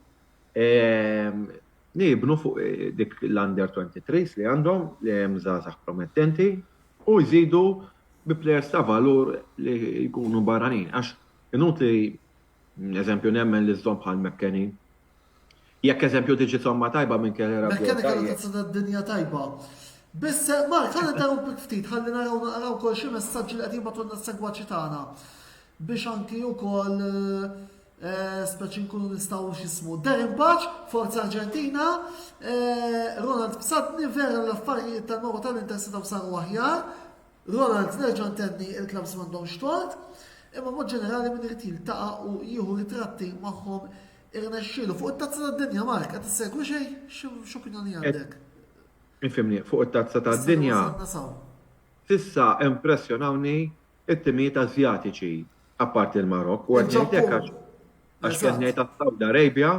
Li jibnu fuq dik l-under 23s li għandhom li hemm żgħażagħ promettenti u jżidu bi plejers ta' valur li jkunu barranin. Għax inutli eżempju nemmen li żżomm bħal McKennie Jekk eżempju tiġi somma tajba minn Kelly Rabiot. McKennie kellu tazza tad-dinja tajba. Biss, Mark, ħalli interrompik ftit, ħalli naraw naqraw ukoll xi messaġġi li qed jibgħatulna s-segwaċi tagħna biex anki wkoll eh, speċi nkunu nistgħu x'ismu. Darren Paċ, Forza Argentina, eh, Ronald Psadni, vera l-affarijiet tal-mawra tal-Inter setgħu saru aħjar. Ronald, nerġa' ntenni il-clubs m'għandhomx tort, imma mod ġenerali min irid jiltaqa' u jieħu ritratti magħhom irnexxielu. Fuq it-Tazza tad-Dinja, Mark, qed issegwi xejn? X'opinjoni għandek? Ifhimni, fuq it-Tazza tad-Dinja, s'issa impressjonawni t-timijiet Asjatiċi, apparti l-Marokk, u qed ngħid hekk għax għax qed ngħid għas-Saudi Arabia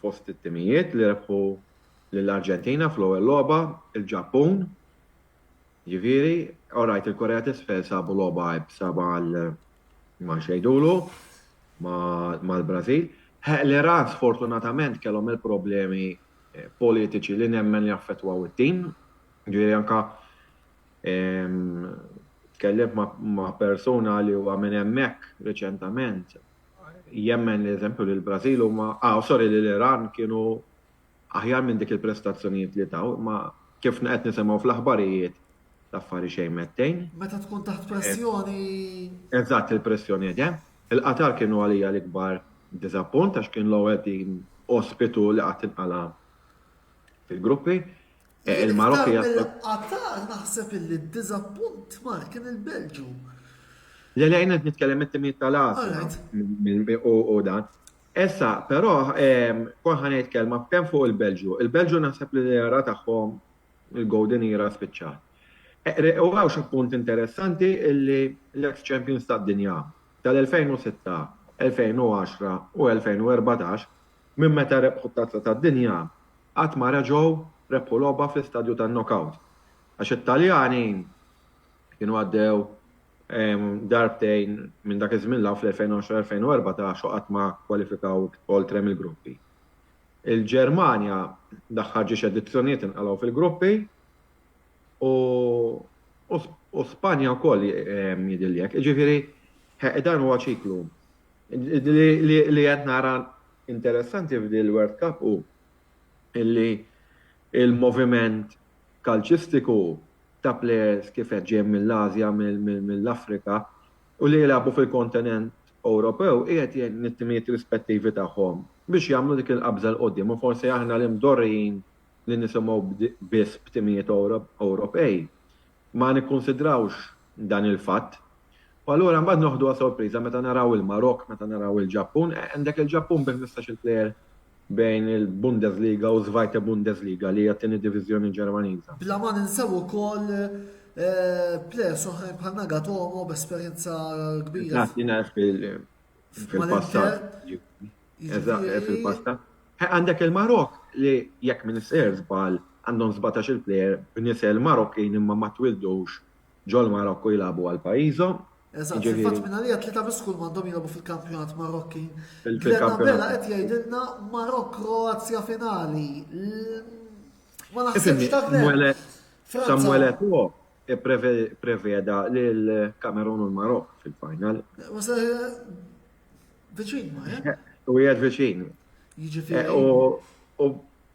fost it-timijiet li rebħu lill-Arġentina fl-ewwel logħba, il-Ġappun, Jiġifieri, all right, il-Korea t'Isfel sabu logħba iebsa mal ma x'jgħidulu mal-Brażil. L-Iran sfortunatament kellhom il-problemi eh, politiċi li nemmen li affettwaw it-tim. Ġifieri anka ehm, tkellimt ma' persuna li huwa minn hemmhekk riċentament jemmen li eżempju li l-Brażil huma ah sorry li l-Iran kienu aħjar minn dik il-prestazzjonijiet li taw, imma kif qed nisimgħu fl-aħbarijiet l-affari xejn mettejn. Meta tkun taħt pressjoni. Eżatt, il-pressjoni qed hemm. Il-Qatar kienu għalija l-ikbar diżappunt għax kien l-ewwel tim ospitu li qatt inqala' fil-gruppi. Il-Marokk hija. Mill-Qatar naħseb illi d-diżappunt mar kien il-Belġju. Le le jien qed nitkellem mit-timijiet tal-Asja u dan. Issa, però, kont ħa ngħid kelma kemm fuq il-Belġju. Il-Belġju naħseb li l-era tagħhom, il-golden era spiċċat. U hawn xi punt interessanti illi l-ex champions tad-dinja tal-2006, 2010 u 2014 minn meta rebħu t-Tazza tad-Dinja qatt ma reġgħu rebħu logħba fl-istadju tan-knockout. Għax it-Taljani kienu għaddew darbtejn minn dak iż-żmien 'l hawn fl-2010-2014 u qatt ma kkwalifikaw oltre mill-gruppi. Il-Ġermanja l-aħħar ġiex edizzjonijiet inqalgħu fil-gruppi u u Spanja wkoll jidhirli hekk. Jiġifieri dan huwa ċiklu. Li qed nara interessanti f'din il-World Cup hu illi il-moviment kalċistiku ta' plejers kif għedt ġejjin mill-Asja, mill-Afrika u li jilagħbu fil-kontinent Ewropew qiegħed jgħin lit-timijiet rispettivi tagħhom biex jagħmlu dik il-qabża 'l quddiem u forsi aħna li mdorrijin li nisimgħu biss b'timijiet Ewropej ma nikkunsidrawx dan il-fatt. U allura mbagħad noħduha sorpriża meta naraw il-Marokk, meta naraw il-Ġappun, għandek il-Ġappun bi 15-il plejer bejn il-Bundesliga u Zweite Bundesliga li hija t-tieni diviżjoni Ġermaniża. Bla ma ninsew ukoll plejers oħrajn bħal Nagatomo b'esperjenza kbira. Eżatt, jiena fil-passat. Eżatt, fil-passat. Għandek il-Marokk li jekk m'iniex sejjer żball għandhom 17-il plejer b'nisel Marokkin imma ma twildux ġol-Marokk u jilagħbu għal pajjiżhom. Eżatt, fil-fatt minn għalija tlieta biss kull m'għandhom jilagħbu fil-kampjonat Marokkin. Glenn Abela qed jgħidilna Marokk Kroazja finali. Ma naħsibx ta' Glenn. Samuel Eto'o preveda lil Kamerun u l-Marokk fil-final. Viċin ma, eh? U jgħid viċin. Jiġifieri. U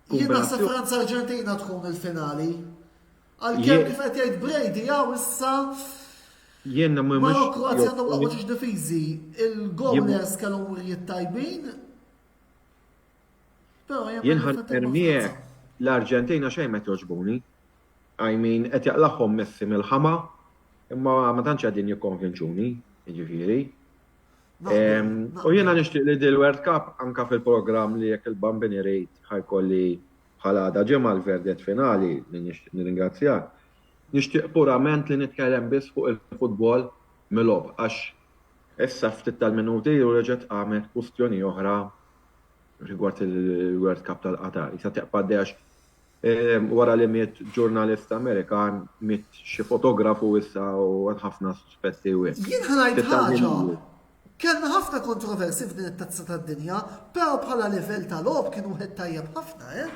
Jien naħseb Franza Arġentina tkun il-finali. Għalkemm kif qed jgħid Brady hawn issa Jien mhux Marokk Kroazja għandhom l-aqwa ġiex difiżi. Il-goalers kellhom wirjiet tajbin. Però jien ħan miegħek l-Arġentina xejn ma jogħġbuni. I mean, qed jaqlagħhom Messi mill-ħama, imma ma tantx qegħdin jikkonvinċuni, jiġifieri. U jiena nixtieq li dil-World Cup anka fil-programm li jekk il-Bambin irid ħajkolli Bħal għada ġimgħa l-verdett finali li nixtieq nirringrazzjak. Nixtieq purament li nitkellem biss fuq il-futbol milgħob għax issa ftit tal-minuti ilu reġgħet qamet kwistjoni oħra rigward il-World Cup tal-Qatar. Issa teqpa' għaddej għax wara li miet ġurnalist Amerikan miet xi fotografu issa u ħafna suspetti u hekk. Jien ħa ngħid ħaġa, Kellna ħafna kontroversi f'din it-Tazza tad-Dinja, però bħala livell ta' logħob kien wieħed tajjeb ħafna, eh?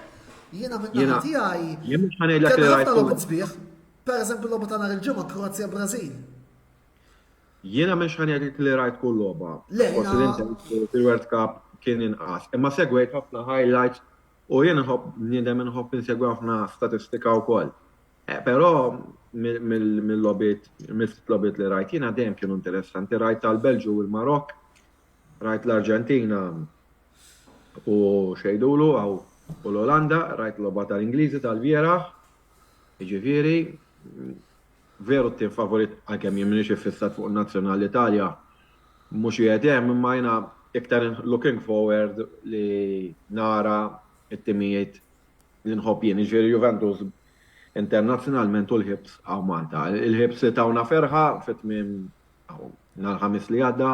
Jiena minn naħa tiegħi. Jien mhux ħa ngħidlek li rajt ħafna logħob sbieħ. Pereżempju l-logħba ta' nhar il-Ġimgħa Kroazja-Brażil. Jiena mhux ħa ngħidlek li rajt kull logħba. Le, Forsi l-interess fil-World Cup kien inqas. Imma segwejt ħafna highlights u jien nħobb bniedem inħobb insegwi ħafna statistika wkoll. Però mill-logħbiet, mill-ftit logħbiet li rajt jiena dejjem kienu interessanti. Rajt tal-Belġju u l-Marokk, rajt l-Arġentina u xejdulu għaw u l-Olanda, rajt logħba tal-Ingliżi tal-bieraħ, jiġifieri. veru t-tim favorit għalkemm jien m'iniex iffissat fuq in-nazzjonal l-Italja mhux qiegħed hemm imma jiena iktar looking forward li nara t-timijiet li nħobb jien, jiġifieri Juventus internazzjonalment u l-Hibs hawn Malta. Il-Hibs li tawna ferħa fi tmiem nhar Ħamis li għadda.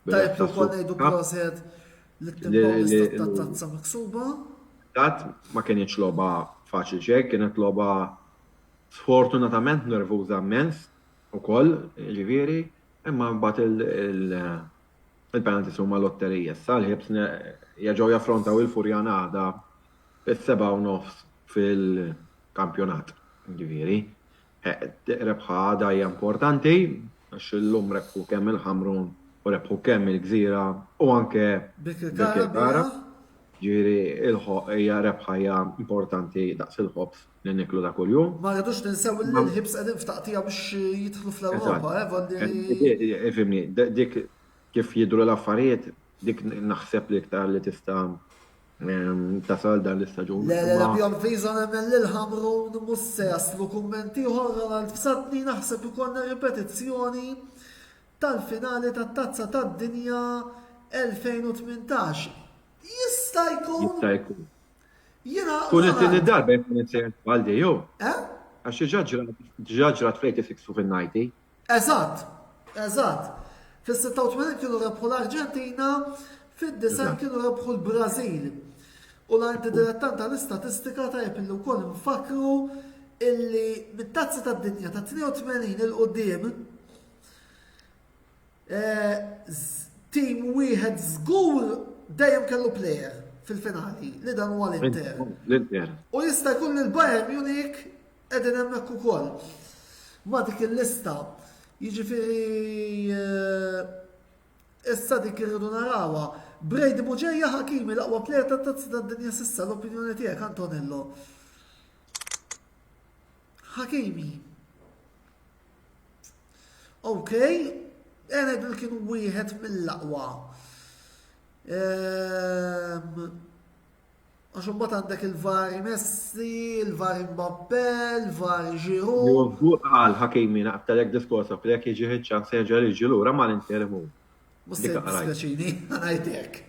Tajjeb li wkoll ngħidu proset lit-tim Pawlista tat-tazza miksuba. Dat ma kinitx logħba faċli xejn, kienet logħba sfortunatament nervuża immens ukoll, jiġifieri, imma mbagħad il-penalties huma lotterija. Issa l-Hibs jerġgħu jaffrontaw il-Furjana għada fis-7:30 fil-kampjonat. Jiġifieri, rebħa għada hija importanti għax illum rebħu kemm il-Ħamrun u rebħu kemm il-Gżira u anke Birkirkara. Ġifieri hija rebħa hija importanti daqs il-ħobż li niklu ta' kuljum. Ma rridux ninsew li l-Hibs qegħdin f'taqtigħa biex jidħlu fl-Ewropa, eh, volli. Ifhimni, dik kif jidhru l-affarijiet, dik naħseb li iktar li tista' tasal dan l-istaġun. Le, le, le, Bjorn Viso nemmen li l-Ħamrun mhux se jaslu. Kumment ieħor Ronald Fsatni naħseb ikollna ripetizzjoni tal-finali tat-Tazza tad-Dinja 2018. Jista' jkun. Jista' jkun. Jiena. Tkun it-tieni darba jekk ma ninsejjer żball di, hu. Eh? Għax diġà ġrat, diġà ġrat fl-86 u fin-90. Eżatt, eżatt. Fis-86 kienu rebħu l-Arġentina, fid-90 kienu rebħu l-Brażil. U la inti dilettant tal-istatistika tajjeb illi wkoll nfakkru illi mit-Tazza tad-Dinja ta' 82 'il quddiem Tim wieħed żgur dejjem kellu plejer fil-finali li dan huwa l-Inter. L-Inter. U jista' jkun li l-Bayern Munich qegħdin hemmhekk ukoll. Ma' dik il-lista. Jiġifieri eh, issa dik irridu narawha. Brady Buġeja Hakimi l-aqwa plejer tat-tazza tad-dinja s'issa l-opinjoni tiegħek Antonello. Hakimi. Ok, ngħidu li kien wieħed mill-aqwa. Ehm, għax imbagħad għandek il-vari Messi, il-vari Mbappe, il-vari Giroud. Żgur qal Hakimi naqtalek diskors li jekk jiġih iċ-ċans jerġa' jiġi lura mal-Inter imur. Mhux se jiddispjaċini, ngħidlek.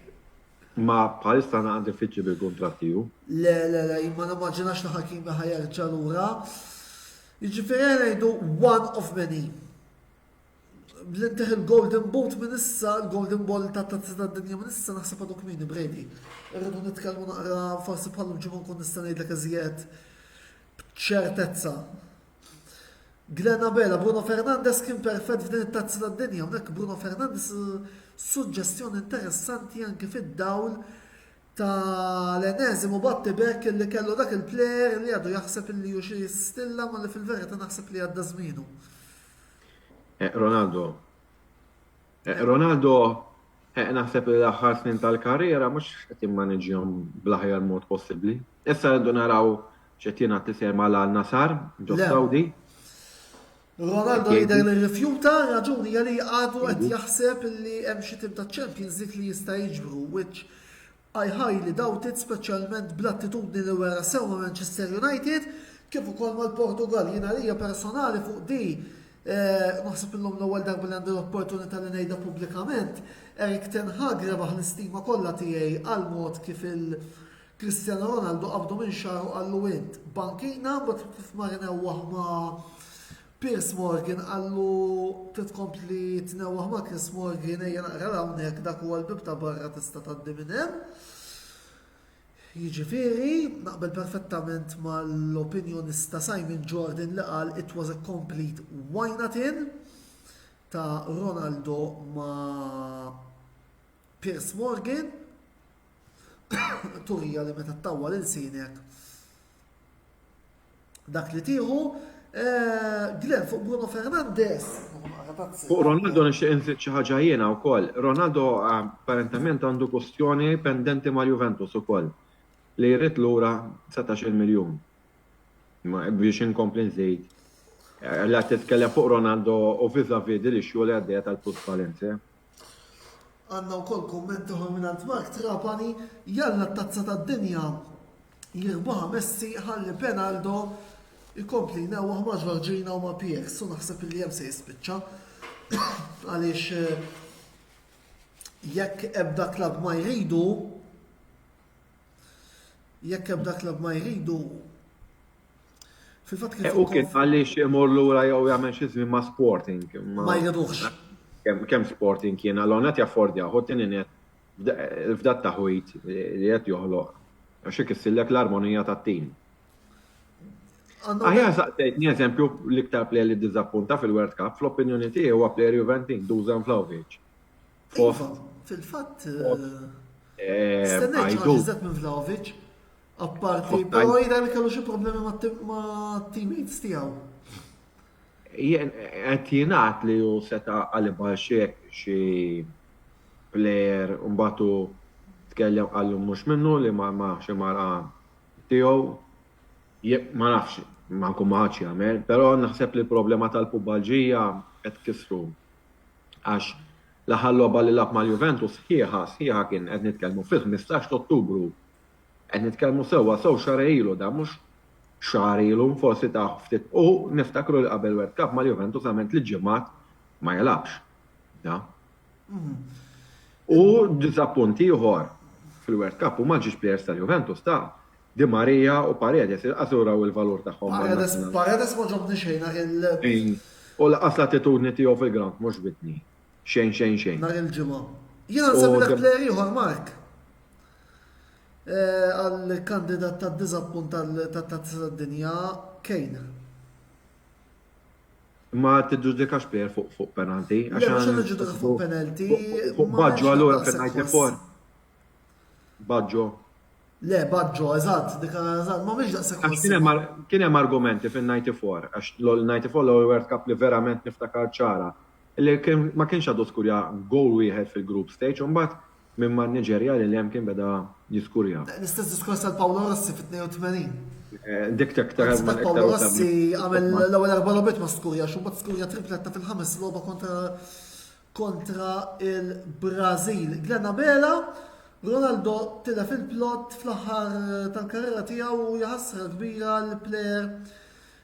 Ma bħalissa naqra diffiċli bil-kuntratt tiegħu. Le, le, le, jien ma nimmaġinax li Hakimi ħa jerġa' lura. Jiġifieri ejja ngħidu one of many. Li ntih il-Golden Boot minn issa, il-Golden Ball ta' Tazza tad-Dinja minn issa naħseb għadu kmieni Brady. Irridu nitkellmu naqra forsi bħal ġimgħa nkun nista' ngħidlek iżjed b'ċertezza. Glenn Abela, Bruno Fernandes kien perfett f'din it-Tazza tad-Dinja. Hawnhekk Bruno Fernandes suġġestjoni interessanti anke fid-dawl ta' l-eneżimu battibekk li kellu dak il-plejer li għadu jaħseb li hu xi stilla ma li fil-verità naħseb li għadda żmienu. Eh, Ronaldo. Eh, Ronaldo eh, naħseb li l-aħħar snin tal-karriera mhux qed jimmaniġjhom bl-aħjar mod possibbli. Issa rridu naraw x'qed jingħad li ser mal-Al Nassr ġo Saudi. Ronaldo jidher li rrifjuta, raġuni hija li għadu qed jaħseb li hemm xi tim taċ-Champions League li jista' jiġbru, which I highly doubt it speċjalment bl-attitudni li wera sew ma' Manchester United kif ukoll mal-Portugall. Jien għalija personali fuq di naħseb illum l-ewwel darba li għandi l-opportunità li ngħidha pubblikament, Erik ten Hag rebaħ l-istima kollha tiegħi għall-mod kif il Cristiano Ronaldo qabdu minn xagħru qallu int bankina mbagħad kif mar inewwaħ ma' Piers Morgan qallu trid tkompli tnewwaħ ma' Chris Morgan ejja naqra 'l hawnhekk dak huwa l-bieb ta' barra tista' tgħaddi minn hemm. Jiġifieri, naqbel perfettament mal-opinjonista Simon Jordan li qal it was a complete why not in ta' Ronaldo ma' Piers Morgan. Turija li meta ttawwal ilsienek dak li tieħu. Eh, Glenn fuq Bruno Fernandes. Fuq Ronaldo nixtieq inżid xi ħaġa jiena wkoll. Ronaldo apparentament għandu kustjoni pendenti mal-Juventus ukoll li jrid lura 19 miljun. Biex inkompli nżid. Eh, la titkellem fuq Ronaldo u vis-a-vis dil-issue li għaddejja tal-Plus Valencia. Għandna wkoll kumment ieħor mingħand Mark Trapani, Jalla t-Tazza tad-Dinja jirbaħha Messi ħalli Penaldo. Ikompli jnewwaħ ma' Georgina u ma' PX u naħseb illi hemm se jispiċċa għaliex eh, jekk ebda klabb ma jridu jekk ebda klabb ma jridu fil-fatt kif eh, U kien għaliex imur lura jew jagħmel xi żmien ma' Sporting. Ma jridux. Kemm Sporting kien għal qed jaffordja, u tieni net f'dat taħwit li qed joħloq għax ikissillek l-armonija tat-tim. Aħjar saqsejtni eżempju l-iktar player li ddiżappunta fil-World Cup, fl-opinjoni tiegħi huwa player Juventin, Dusan Vlahovic. Iva, fil-fatt eh, stennejt ħaġa minn Vlahovic, apparti, però jidher li kellu xi problemi ma' teammates tiegħu. Qed jingħad li hu seta' qalibha xi xi player u mbagħad hu tkellem qallu mhux minnu li ma' xi mara tiegħu. Ma nafx, ma nkun ma ħadx jagħmel, però naħseb li l-problema tal-pubalġija qed tkissru. Għax l-aħħar logħba li lagħab mal-Juventus sħiħa, sħiħa kien qed nitkellmu fil-15 t'Ottubru. Qed nitkellmu sewwa sew xahar ilu da mhux xahar ilu, forsi ta' ftit u niftakru li qabel World Cup mal-Juventus għamel tliet ġimgħat ma jilgħabx. Da. U diżappunt ieħor fil-World Cup huma ġiex players tal-Juventus ta' Di Maria u Paredes ilqas uraw il-valur tagħhom Paredes, Paredes ma ġobni xejn nhar il. U laqas l-attitudni tiegħu fil-ground mhux bitni. Xejn xejn xejn. Nhar il-Ġimgħa. Jiena nsemmilek player ieħor Mark. Eh, għal kandidat ta' diżappunt tat-tazza tad-dinja Kane. Ma tiġġudikax player fuq fuq penalty. Le, mhux niġġudika fuq penalty. Fuq Baggio allura fil-94. Baggio. Le, Baggio, eżatt, dik eżatt, ma mhix daqshekk. Għax kien hemm argumenti fin-94, għax l-94 l-ewwel World Cup li verament niftakar ċara, li ma kienx għadu skurja goal wieħed fil-group stage, u mbagħad minn man-Niġerja lil hemm kien beda jiskurja. L-istess diskors tal Paolo Rossi fit-82. Eh, dik iktar Paolo Rossi għamel l-ewwel erba' logħbiet ma skurja, xu mbagħad skurja tripletta fil-ħames logħba kontra kontra il-Brażil. Glenn Abela, Ronaldo tilef il-plot fl-aħħar tal-karriera tiegħu u ħasra kbira l-plejer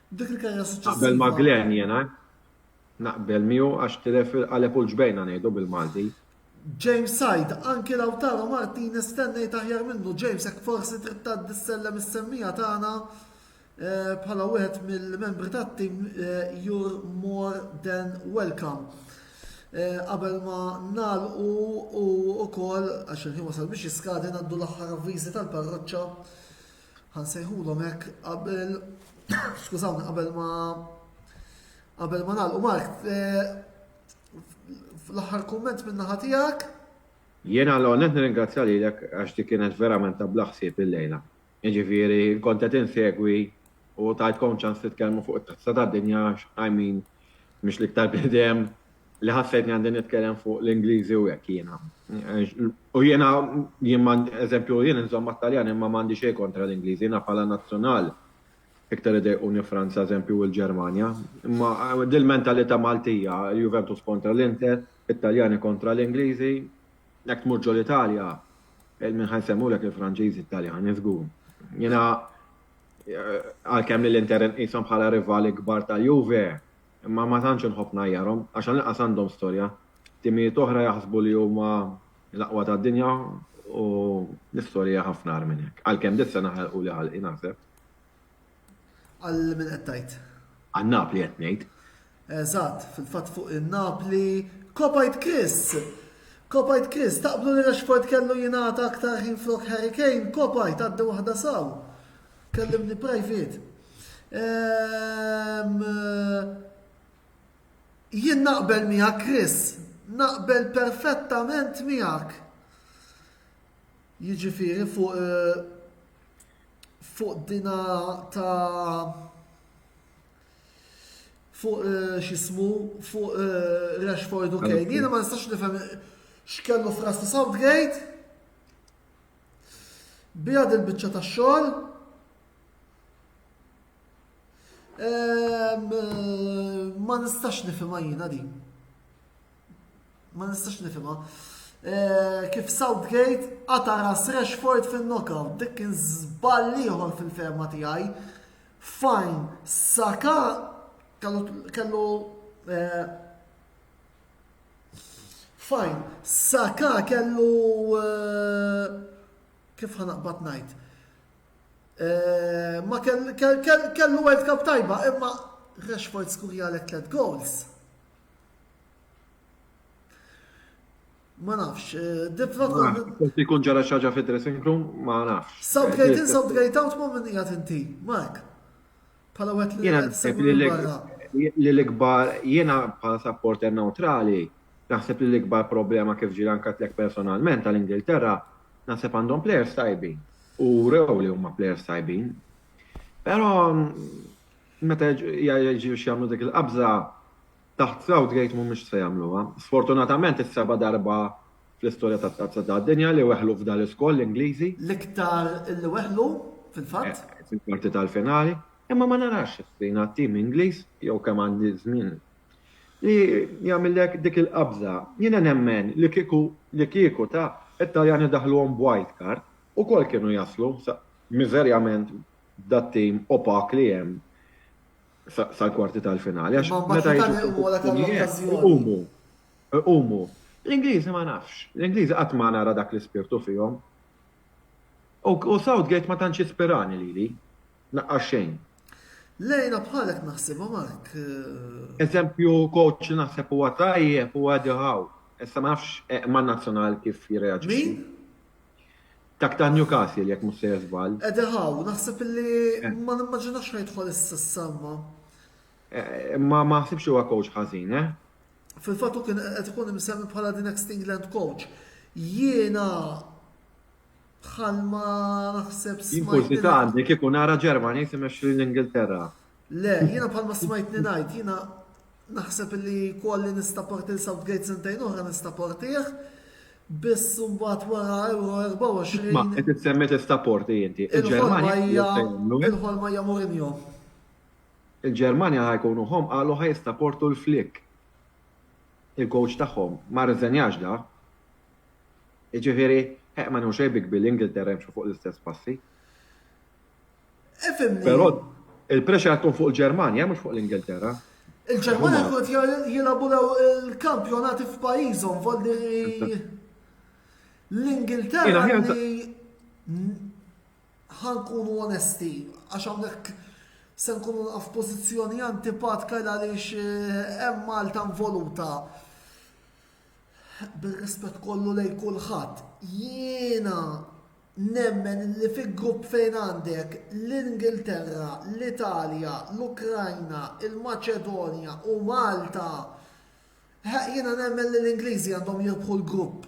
dik il-karriera suċċessiva. Naqbel ma' Glenn jiena, naqbel miegħu għax tilef il-qaleb u l-ġbejna ngħidu bil-Malti. James Said, anki Lautaro Martinez stennejt aħjar minnu. James, jekk forsi trid tgħaddi ssellem is-semmiegħa tagħna, Bħala wieħed mill-membri tat-tim you're more than welcome. Qabel ma nagħlqu u wkoll għax il-ħin wasal biex jiskadi ngħaddu l-aħħar avviżi tal-parroċċa ħansejħulhom hekk qabel skużawni qabel ma qabel ma nagħlqu. Mark, l-aħħar kumment min-naħa tiegħek? Jiena l-għonet nirringrazzja lilek għax dik kienet verament ta' bla ħsieb illejla. Jiġifieri kont qed insegwi u tajtkom ċans titkellmu fuq it-Tazza tad-Dinja għax I mean mhix l-iktar bniedem li ħassejtni għandi nitkellem fuq l-Ingliżi u hekk jiena. U jiena jien ma eżempju jien inżomm mat-Taljan imma m'għandi xejn kontra l-Ingliżi, jiena bħala nazzjonal iktar idejquni Franza eżempju u l-Ġermanja. Imma dil-mentalità Maltija, il-Juventus kontra l-Inter, it-Taljani kontra l-Ingliżi, jekk tmur ġol-Italja Min ħa jsemmulek il-Franċiżi t-Taljani żgur. Jiena għalkemm li l-Inter inqishom bħala rivali kbar tal-Juve, imma ma tantx inħobb ngħajjarhom għax għall-inqas għandhom storja. Timijiet oħra jaħsbu li huma l-aqwa tad-dinja u l-istorja hija ħafna agħar minn hekk. Għalkemm dis-sena ħelquli ħalqi naħseb. Għal min qed tgħid? Għal Napli qed ngħid. Eżatt, fil-fatt fuq in-Napli. Kopajt Chris! Kopajt Chris, taqblu li Rashford kellu jingħata aktar ħin flok Harry Kane? Kopajt, għaddi waħda saw. Kellimni private. Ehm, jien naqbel miegħek Chris, naqbel perfettament miegħek. Jiġifieri fuq eh, fuq dina ta' fuq eh, x'ismu fuq eh, Rashford u Kane. Jiena ma nistax nifhem x'kellu f'rasu Southgate. Bija dil-biċċa tax-xogħol. Ehm, eh, ma nistax nifhimha jiena din. Ma nistax nifhimha. Kif Southgate qata' ras Rashford fin-knockout, dik kien żball ieħor fil-fehma tiegħi. Fine, Saka kellu kellu eh, Fine, Saka kellu eh, kif ħa naqbad ngħid? Eh, ma kellu World Cup tajba, imma Rashford skurjalek tlet goals. Ma nafx, eh, difra tkun. Ikun ġara xi ħaġa fid-dressing room, ma nafx. Southgate in, Southgate out, ma minn qiegħed inti, Mark. Bħala wieħed li Jiena naħseb li l-ikbar, jiena bħala supporter neutrali, naħseb li l-ikbar problema kif ġieli anke għedtlek personalment tal-Ingilterra, naħseb għandhom players tajbin. U wrew li huma players tajbin. Però meta jiġu jagħmlu dik il-qabża, Taħt Southgate mhumiex se jagħmluha. Sfortunatament is-seba' darba fl-istorja tat-Tazza tad-Dinja li weħlu f'dan l-iskoll l-Ingliżi. L-iktar li weħlu, fil-fatt. Fil-kwarti tal-finali. Imma ma narax issina tim Ingliż, jew kemm għandi żmien, li jagħmillek dik il-qabża. Jiena nemmen li kieku li kieku ta' it-Taljani daħluhom b'wild card, ukoll kienu jaslu sa miżerjament b'dat-tim opak li hemm. sal-kwarti tal-finali. Għax meta jiġu iqumu. Iqumu. L-Ingliżi ma nafx. L-Ingliżi qatt ma nara dak l-ispirtu fihom. U Southgate ma tantx jispirani lili. Naqqas xejn. Lejna bħalek naħsibha Mark. Eżempju coach li naħseb huwa tajjeb huwa Eddie Howe. Issa ma nafx eh, man-nazzjonal kif jirreaġixxi. Min? Dak ta' Newcastle jekk mhux sejjer żball. Eddie Howe, naħseb illi eh. ma nimmaġinax ħa jidħol issa s-samma. Eh, ma ma ħsibx huwa coach ħażin, eh? Fil-fatt hu kien qed ikun imsemmi bħala the next England coach. Jiena bħalma naħseb smajt. Kurżità għandi kieku nara Ġermani imexxi l-Ingilterra. Le, jiena bħalma smajtni ngħid, jiena Naħseb li kolli nista' parti Southgate sentejn oħra nista' partih, biss imbagħad wara Euro 24. Ma qed issemmi tista' porti inti. Il-ġermanja il-ħolma hija Mourinho. Il-Ġermanja ħa jkunu ħom qalu ħa jistaportu l-Flick. Il-coach tagħhom ma rriżenjax da. Jiġifieri, ma nieħu xejn bi kbir l-Ingilterra jimxu fuq l-istess passi. Ifhimni. Però il-pressure tkun fuq il-Ġermanja mhux fuq l-Ingilterra. Il-Ġermanja jkunu qed jilagħbu l-kampjonati f'pajjiżhom, volli l-Ingilterra li ħankunu onesti, għax hawnhekk se nkunu f'pożizzjoni antipatka għaliex eh, hemm Malta involuta. Bir-rispett kollu lejn kulħadd, jiena Nemmen li fi grupp fejn għandek l-Ingilterra, l-Italja, l-Ukrajna, il-Maċedonja u Malta, jiena nemmen li l-Ingliżi għandhom jirbħu l-grupp.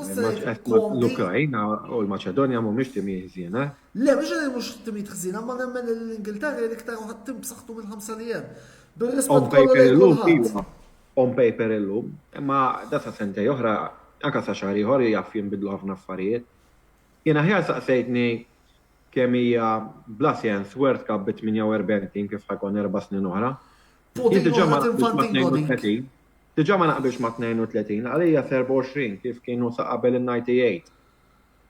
L-Ukrajna u l-Maċedonja mhumiex timijiet ħżiena. Le, mhux li mhux timijiet ħżiena, ma nemmen li l-Ingilterra l-iktar tim b'saħħtu mill-ħamsa li hemm. Bir-rispett kollu lejn kulħadd. On paper illum, imma da sa sentejn oħra, anke sa xahar ieħor jaf jinbidlu ħafna affarijiet. Jien aħjar saqsejtni kemm hija bla sens World Cup bi 48 tim kif ħa jkun erba' snin oħra. Jien diġà ma naqbilx ma' 32. Diġà ma naqbilx ma' 32, għalija 24 kif kienu sa qabel in-98.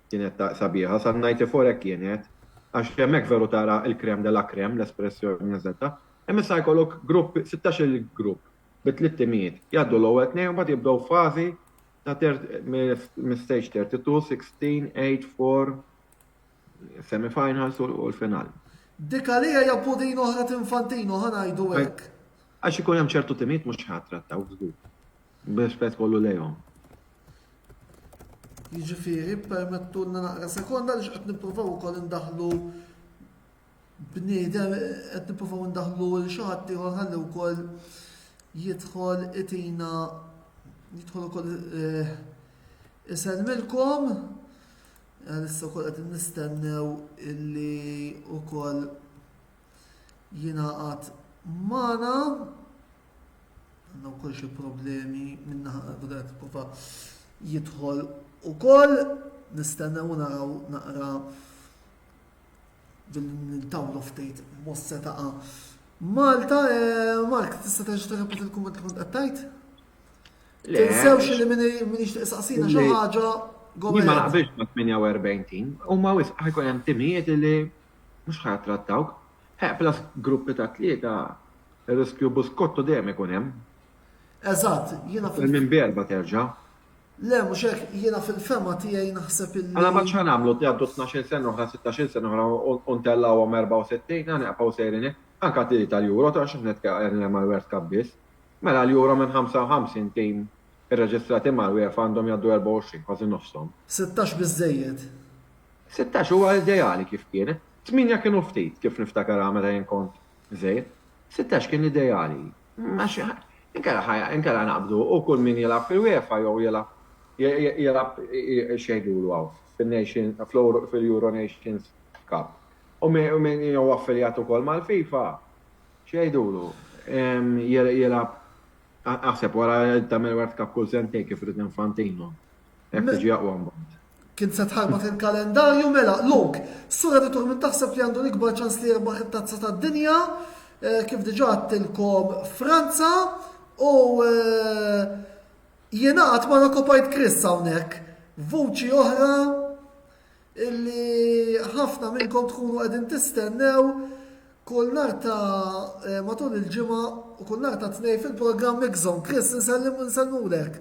Kienet ta' sabiħa, sa 94 hekk kienet. Għax hemmhekk veru tara il-crème de la crème, l-espressjoni eżatta. Hemm issa jkollok grupp, 16-il grupp bi tliet timijiet. Jgħaddu l-ewwel tnejn u mbagħad jibdew fażi ta' mis-stage 32, 16, 8, 4, semi-finals u l-final. Dik għalija hija pudina oħra t'Infantino, ħa ngħidu hekk. Għax ikun hemm ċertu timijiet mhux ħa jattrattaw żgur. B'rispett kollu lejhom. Jiġifieri, ppermettulna naqra sekonda għaliex qed nippruvaw ukoll indaħħlu bniedem qed nippruvaw indaħħlu lil xi ħadd ieħor ħalli wkoll jidħol itina jidħol ukoll eh, isellmilkom. Issa wkoll qed nistennew illi wkoll jingħaqad magħna. Għandna wkoll xi problemi minna qed prova jidħol ukoll. Nistennew naraw naqra billi nintawlu ftit mhux se taqa' Malta, eh, Mark, tista' terġa' tirrepeti l-kumment li kont qed tgħid? Tinsewx li min jixtieq isaqsina xi ħaġa go Ma naqbilx ma' 48 team, huma wisq ħa jkun hemm timijiet li mhux ħa jattrattawk. Eh, plus gruppi ta' tlieta, ir-riskju buskottu dejjem ikun hemm. Eżatt, jiena fil. Minn b'erba' terġa'. Le, mhux hekk, jiena fil-fehma tiegħi naħseb illi. Għala ma x'ħa nagħmlu, jgħaddu 12-il sena oħra, 16-il sena oħra u ntellgħuhom 64, ħa neqbgħu sejrin hekk. Anke tili tal-Euro, ta' x'qed nitkellem mal-World Cup biss. Mela l-Euro minn 55 tim irreġistrati mal-UEFA għandhom jgħaddu 24, kważi nofshom. 16 biżżejjed. 16 huwa ideali kif kien. Tmienja kienu ftit, kif niftakarha meta jien kont żgħir. 16 kien ideali. Għax inkella ħa inkella naqbdu u kull min jilgħab fil-UEFA jew jilgħab jilgħab x'jgħidulu hawn fin-Nation fil-Euro Nations Cup. U min jew affiljat ukoll mal-FIFA, x'jgħidulu? Jilgħab aħseb wara tagħmel World Cup kull sentejn kif irid Infantino. Hekk tiġi aqwa mbagħad. Kint se tħarbat il-kalendarju mela, Luke, sur editur min taħseb li għandu l-ikbar ċans li jirbaħ it-Tazza tad-Dinja? Eh, kif diġà għedtilkom Franza u eh, jingħaqad ma' Kopajt Chris hawnhekk. Vuċi oħra illi ħafna minnkom tkunu qegħdin tistennew kull nhar ta' eh, matul il-ġimgħa u kull nhar ta' tnej fil-programm Mixon. Chris, nsellim nsellmulek.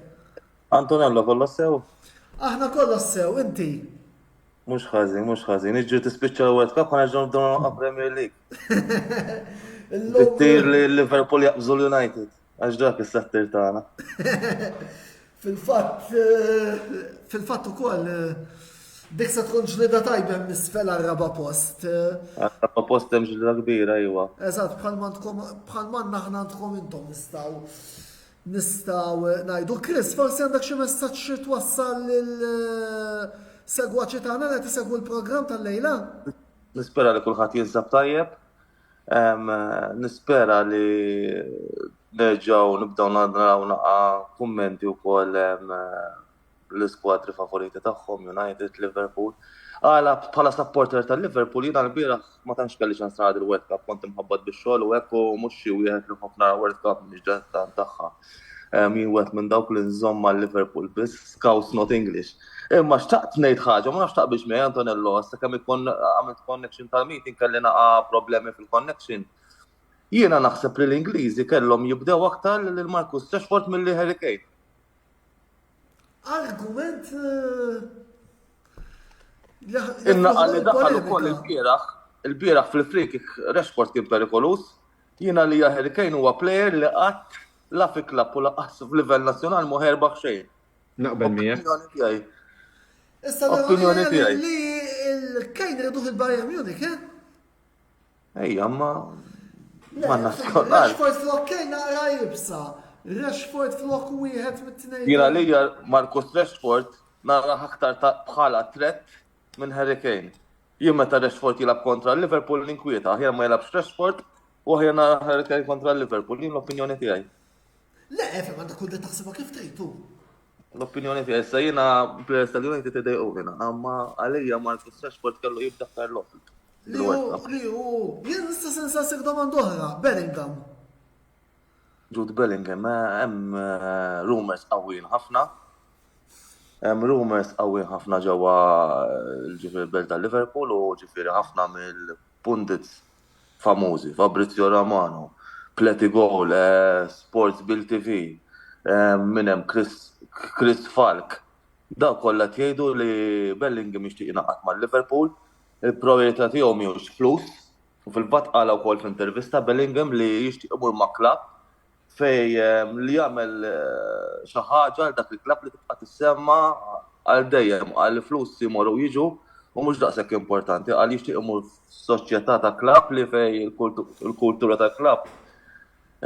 Antonello, kollox sew? Aħna kollox sew, inti? Mhux ħażin, mhux ħażin. Iġri tispiċċa l-World Cup ħa nerġgħu nibdew nagħlqu Premier League. Tittir li Liverpool jaqbżu l-United, għax dak is-sattir tagħna. Fil-fatt, eh, fil-fatt ukoll eh, dik se tkun ġlida tajba hemm isfel għar-raba' post. Għar-raba' post hemm ġlida kbira, iwa. Eżatt, bħal bħal aħna għandkom intom nistgħu Nistgħu ngħidu. Chris, forsi għandek xi messaġġ xi twassal lil eh, segwaċi tagħna li qed isegwu l-programm tal-lejla? Nispera li kulħadd jinsab tajjeb. Nispera li nerġgħu nibdew naraw naqa' kummenti wkoll l-iskwadri favoriti tagħhom, United, Liverpool. Għala bħala supporter tal-Liverpool jiena l-bieraħ ma tantx kelli ċans nara il-World Cup, kont imħabbat bix-xogħol u hekk u mhux xi wieħed li nħobb nara World Cup mhix tant tagħha. Jien wieħed minn dawk li nżomm mal-Liverpool biss, Scouse not English. Imma xtaqt ngħid ħaġa, ma nafx taqbilx miegħi Antonello, sakemm ikun għamilt connection tal-meeting kelli naqa' problemi fil-connection. Jiena naħseb li l-Ingliżi kellhom jibdew aktar lil Marcus Rashford milli Harry Kane. Argument eh, Inna li daħal ukoll il-bieraħ, il-bieraħ fil-free kick Rashford kien perikolus. Jiena li Harry Kane huwa player li qatt la fi klabb u laqas f'livell nazzjonali mu ħerbaħ xejn. Naqbel miegħek. Issa l-opinjoni tiegħi li l-Kane riduh il-Bayern Munich, eh? Ejja, ma. Ma Rashford flok kien naqra jibsa. Rashford flok wieħed mit-tnejn. Jiena li Marcus Rashford nara aktar bħala threat minn Harry Kane. Jien meta Rashford jilgħab kontra Liverpool ninkwieta, aħjar ma jilgħabx Rashford u aħjar nara Harry Kane kontra Liverpool, jien l-opinjoni tiegħi. Le, efem, għandek kull taħsibha kif trid L-opinjoni tiegħi issa jiena players tal-United idejquni, imma għalija Marcus Rashford kellu jibda aktar logħob. Li hu, li hu, jien nista' se nsaqsik domanda oħra, Bellingham. Jude Bellingham, eh, hemm eh, rumors qawwin ħafna. Hemm rumors qawwin ħafna ġewwa eh, ġifieri belt ta' Liverpool u ġifieri ħafna mill-pundits famużi, Fabrizio Romano, Plettigol, Sports Bill TV, min hemm Chris, Chris Falk. Daw kollha jgħidu li Bellingham jixtieq jingħaqad mal-Liverpool, il-priorità tiegħu mhijiex flus, u fil-fatt qala wkoll f'intervista Bellingham li jixtieq imur ma' klabb fej ehm, li jagħmel eh, xi ħaġa għal dak il-klabb li tibqa' tissemma għal dejjem għal flus jmorru jiġu u mhux daqshekk importanti għal jixtieq imur f'soċjetà ta' klabb li fej il-kultura ta' klabb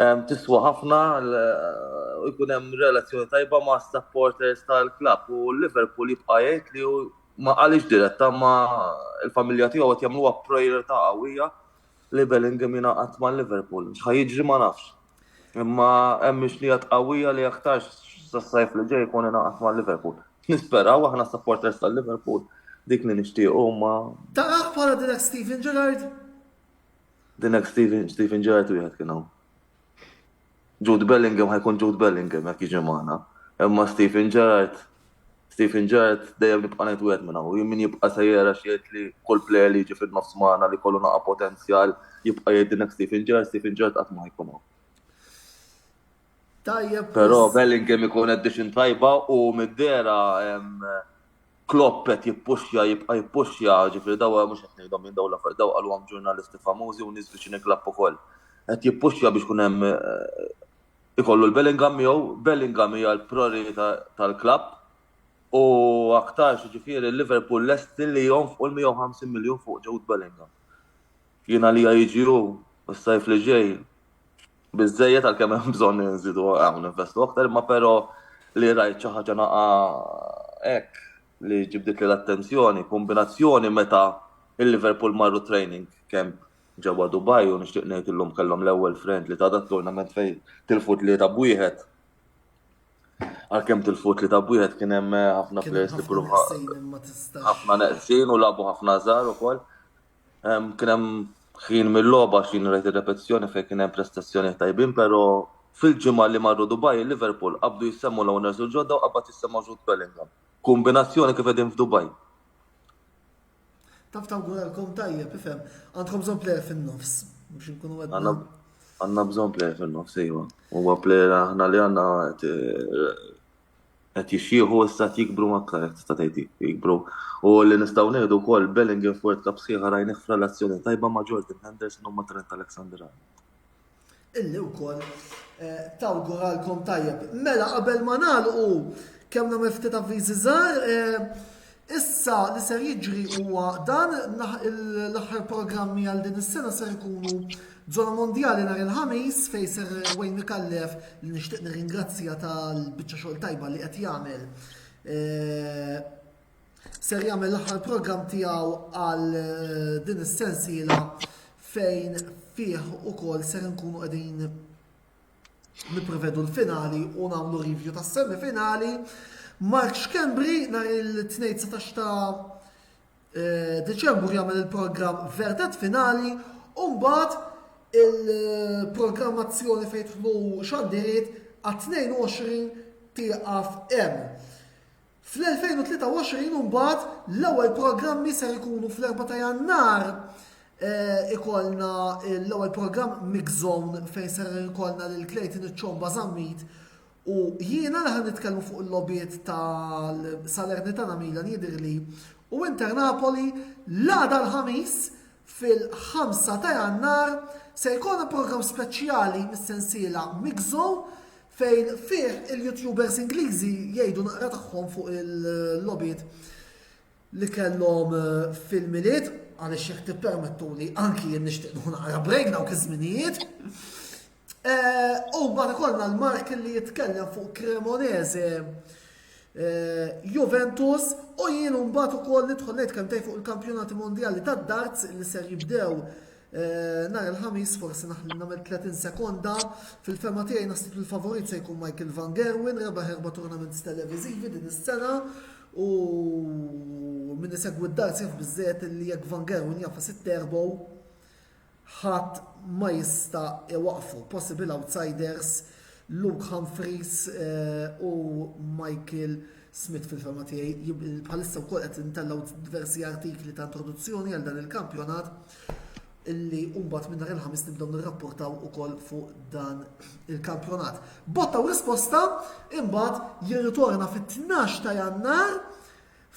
ehm, tiswa ħafna u jkun hemm relazzjoni tajba ma' supporters tal-klabb u Liverpool jibqa' jgħid li ma qalix diretta ma il-familja tiegħu qed jagħmluha priorità qawwija li Bellingham jingħaqad ma' Liverpool. X'ħa jiġri ma nafx. Imma hemm mixlijat qawwija li aktarx sas-sajf li ġej jkun ingħaqad ma' Liverpool. Nisperaw aħna supporters tal-Liverpool dik li nixtiequ ma. Tarah bħala the next Steven Gerrard? The next Steven, Steven Gerrard wieħed kien hawn. Jude Bellingham ħa jkun Jude Bellingham jekk jiġi magħna. Imma Steven Gerrard, Steven Gerrard dejjem nibqa' ngħid wieħed minn hawn. Jien min jibqa' sejjer għax jgħid li kull player li jiġi fin-nofs magħna li jkollu naqa' potenzjal. jibqa' jgħidilek Steven Gerrard, Steven Gerrard qatt ma jkun hawn. Tajjeb. Però Bellingham ikun addition tajba u mid-dera Klopp qed jippuxja, jibqa' jippuxja, ġifieri daw mhux qed ngħidhom jien daw l-affarijiet, daw qaluhom ġurnalisti famużi u nies viċin il-klabb ukoll. Qed jippuxja biex ikun hemm ikollu l-Bellingham miegħu, Bellingham hija l-priorità tal-klabb u aktarx ġifieri Liverpool lesti li jonfqu l-150 miljun fuq Jude Bellingham. Jien għalija jiġi hu s-sajf li ġej biżżejjed għalkemm hemm bżonn nżidu hawn ninvestu aktar, imma però li rajt xi ħaġa naqa' hekk li ġibditli l-attenzjoni, kombinazzjoni meta il-Liverpool marru training camp ġewwa Dubai u nixtieq ngħid illum kellhom l-ewwel friendly ta' dat tournament fejn tilfu 3-1. Għalkemm tilfu 3-1 kien hemm ħafna players li prova ħafna neqsin u lagħbu ħafna żgħar ukoll. Kien hemm ħin mill-logħba x'jien rajt ir-repetizzjoni fejn kien hemm prestazzjonijiet tajbin, però fil-ġimgħa li marru Dubai il-Liverpool qabdu jissemmu l-owners il-ġodda u qabad jissemma' Jude Bellingham. Kombinazzjoni kif qegħdin f'Dubai. Taf tawguralkom tajjeb, ifhem, għandkom bżonn player fin-nofs biex inkunu għedna. Għandna bżonn player fin-nofs, iva. Huwa player aħna li għandna Qed jixjieħu issa qed jikbru aktar jekk tista' tgħid jikbru. U li nistgħu ngħidu wkoll Bellingham f'World Cup sħiħa rajnih f'relazzjoni tajba ma' Jordan Henderson u ma' Trent Alexander-Arnold. Illi wkoll eh, tawguralkom tajjeb. Mela qabel ma nagħlqu kemm nagħmel ftit avviżi żgħar, eh, issa li ser jiġri huwa dan l-aħħar programmi għal din is-sena ser ikunu Żona Mondjali nhar il-Ħamis fejn ser Wayne Micallef li nixtieq nirringrazzja tal-biċċa xogħol tajba li qed jagħmel eh, ser jagħmel l-aħħar programm tiegħu għal eh, din is-sensiela fejn fih ukoll ser nkunu qegħdin nipprevedu l-finali u nagħmlu review tas-semifinali. Mark Schembri nhar il-2 19 ta' Diċembru jagħmel il-programm Verdett Finali u mbagħad il-programmazzjoni fejn jidħlu xandiriet għat-22 tieqaf hemm. Fl-2023 mbagħad l-ewwel programmi ser ikunu fl-4 ta' Jannar eh, ikollna l-ewwel programm Mix Zone fejn ser ikollna lil Clayton iċ-Ċomba Zammit U jiena li ħa nitkellmu fuq il-logħbiet tal-Salernitana Milan jidhirli u Inter Napoli l-għada l-Ħamis fil-5 ta' Jannar se jkollna programm speċjali mis-sensiela Mix Zone fejn fih il-YouTubers Ingliżi jgħidu naqra tagħhom fuq il-logħbiet li kellhom fil-Milied, għaliex jekk tippermettuli anki jien nixtieq nieħu naqra break dawk iż-żminijiet. Eh, u mbagħad ikollna l-Mark li jitkellem fuq Cremonese eh, Juventus u jien mbagħad ukoll nidħol ngħid kemm fuq il-kampjonati mondjali tad-darts li ser jibdew eh, nhar il-ħamis forsi naħli nagħmel 30 sekonda fil-fema tiegħi naħseb li l-favorit se jkun Michael Van Gerwen rebaħ erba' tournaments televiżivi din is-sena u min isegwi d-darts jaf biżżejjed li jekk Van Gerwen jafas it-turbo Ħadd ma jista' iwaqqfu. Possible outsiders Luke Humphries u Michael Smith fil-fehma tiegħi. Bħalissa wkoll qed intellgħu diversi artikli ta' introduzzjoni għal dan il-kampjonat illi mbagħad minn nhar il-Ħamis nibdew nirrapportaw ukoll fuq dan il-kampjonat. Botta u risposta imbagħad jirritorna fit-12 ta' Jannar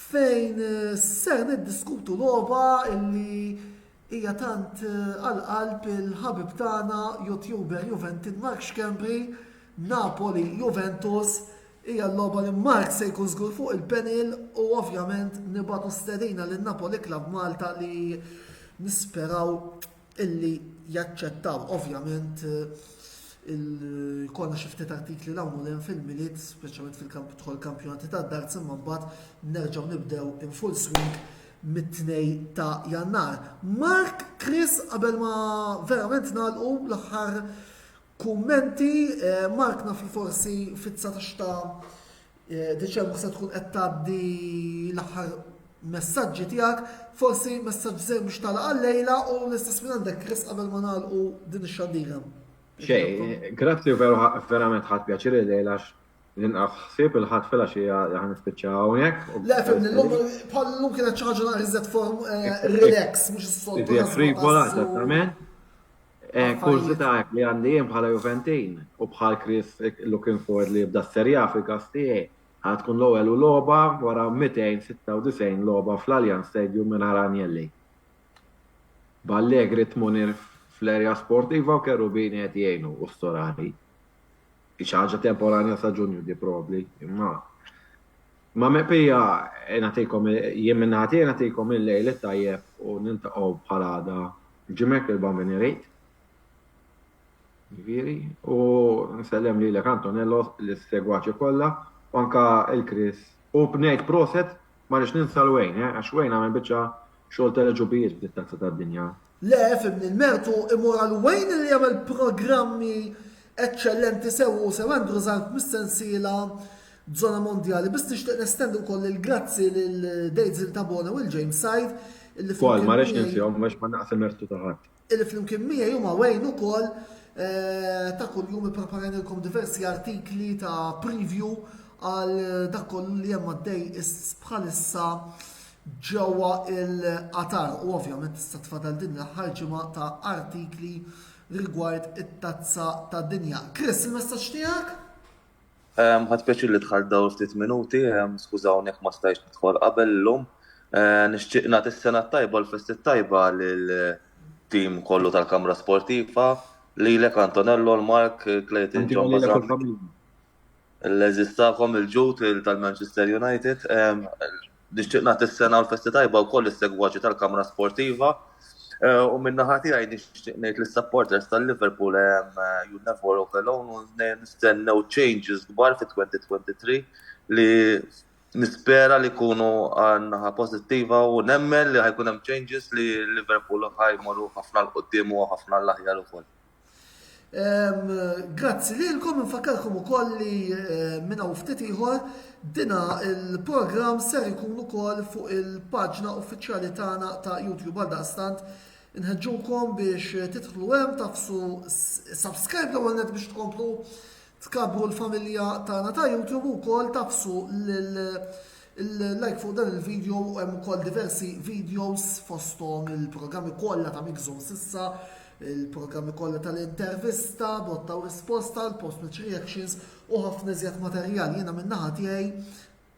fejn ser niddiskutu logħba illi hija tant għal qalb il-ħabib tagħna YouTuber Juventin Mark Schembri, Napoli Juventus hija l-logħba li Mark se jkun żgur fuq il-panel u ovvjament nibagħtu stedina lil Napoli Club Malta li nisperaw illi jaċċettaw. Ovvjament jkollna xi ftit artikli 'l hawn u 'l hemm fil-Milied, speċjalment fil-kamp dħol kampjonati tad-darts imma mbagħad nerġgħu nibdew in full swing mit-2 ta' Jannar. Mark, Chris, qabel ma verament nagħlqu l-aħħar kummenti, eh, Mark naf li forsi fit-19 ta' eh, Diċembru se tkun qed tgħaddi l-aħħar messaġġi tiegħek, forsi messaġġ żejr biex tagħlaq għal-lejla u l-istess minn għandek Chris qabel ma nagħlqu din ix-xandira. Xej, grazzi veru verament ħadd pjaċir il-lejla L-inqas ħsieb il-Ħadd filgħaxija li ħa nispiċċa hawnhekk. Le, fimni, llum bħal llum kienet xi ħaġa naqra iżjed form eh, relax, mhux is-soltu. Iżjed frivola, eżattament. Eh, Kurżità hekk li għandi jien bħala Juventin u bħal Chris looking forward li jibda s-Serie A fil-każ tiegħi, ħa tkun l-ewwel logħba wara 296 logħba fl-Allianz Stadium mingħajr Agnelli. B'Allegri tmunir fl-erja sportiva u Cherubini qed jgħinu u Storari. Xi ħaġa temporanja sa Ġunju di probabbli, imma Ma meqpija nagħtikom jien minn naħa tiegħi nagħtikom il-lejl it-tajjeb u niltaqgħu bħal għada ġimek il-Bambin irid. Ġifieri, u nsellem lilek Antonello lis-segwaċi kollha u anka il-Chris. U ngħid proset ma rridx ninsa l-Wayne, eh, għax Wayne għamel biċċa xogħol tal-ġubijiet f'dit-tazza tad-dinja. Le, fimni, l-mertu imur għal Wayne li jagħmel programmi eċċellenti sew u sew Andrew Zarb mis-sensiela Zona Mondjali. Biss nixtieq nestendi wkoll il-grazzi lil Dejzil Tabone u l-James Said illi Kol, ma rridx ninsihom biex ma naqas il-mertu ta' ħadd. Illi flimkien miegħi huma Wayne ukoll eh, ta' kuljum ippreparajnilkom diversi artikli ta' preview għal dak kollu li hemm għaddej bħalissa ġewwa il-Qatar u ovvjament tista' tfadal din l-aħħar ġimgħa ta' artikli rigward it-tazza tad-dinja. Chris, il-messaġġ tiegħek? Ħadt pjaċir li dħalt dawn il-ftit minuti, skużawni jekk ma stajtx nidħol qabel illum. Nixtieq nagħti s-sena t-tajba l-festi t-tajba lil-tim kollu tal-Kamra Sportiva, lilek Antonello, l-Mark, Clayton, John Bażan. L-għeżież tagħkom il-ġud tal-Manchester United. Nixtieq nagħti s-sena u l-festi tajba wkoll lis-segwaċi tal-Kamra Sportiva. Eh, u min-naħa tiegħi nixtieq ngħid lis-supporters tal-Liverpool you never walk alone u nistennew changes kbar fi 2023 li nispera li jkunu għan-naħa pożittiva u nemmen li ħajkun hemm changes li Liverpool ħajmorru ħafna 'l quddiem u ħafna l-aħjar ukoll. Grazzi lilkom, infakkarkom ukoll li eh, minn hawn ftit ieħor dina il-programm ser ikun ukoll fuq il-paġna uffiċjali tagħna ta' YouTube għal daqstant nħeġġukom biex tidħlu hemm tafsu subscribe l-ewwel net biex tkomplu tkabbru l-familja tagħna ta' YouTube u wkoll tafsu lil il-like fuq dan il-video u hemm ukoll diversi videos fosthom il-programmi kollha ta' Mixzone sissa, il-programmi kollha tal-intervista, botta u risposta, l-post-match reactions u ħafna iżjed materjal. Jiena min-naħa tiegħi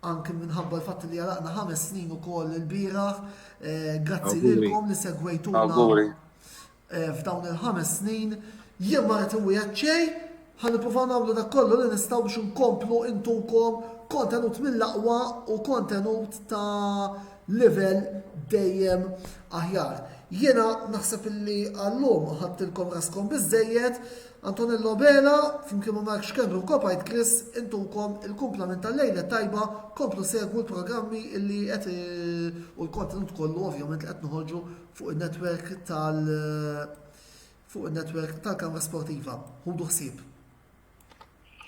anke minħabba l-fatt li għalaqna ħames snin ukoll il-bieraħ, eh, grazzi lilkom li segwejtuna. Eh, f'dawn il-ħames snin, jien ma rrid inwiegħed xejn, ħa nippruvaw nagħmlu dak kollu li nistgħu biex inkomplu intukom kontenut mill-aqwa u kontenut ta' livell dejjem aħjar. Jiena naħseb illi għallum ħadtilkom raskom biżejjed, Antonello Bela, flimkien ma' Mark Schembri u Kopajt Chris, intukom il-kumplament tal-lejla tajba, komplu segwu l-programmi illi qed eh, u l-kontenut kollu ovvjament li qed noħorġu fuq in-netwerk tal fuq in-netwerk tal-Kamra Sportiva. Ħudu ħsieb.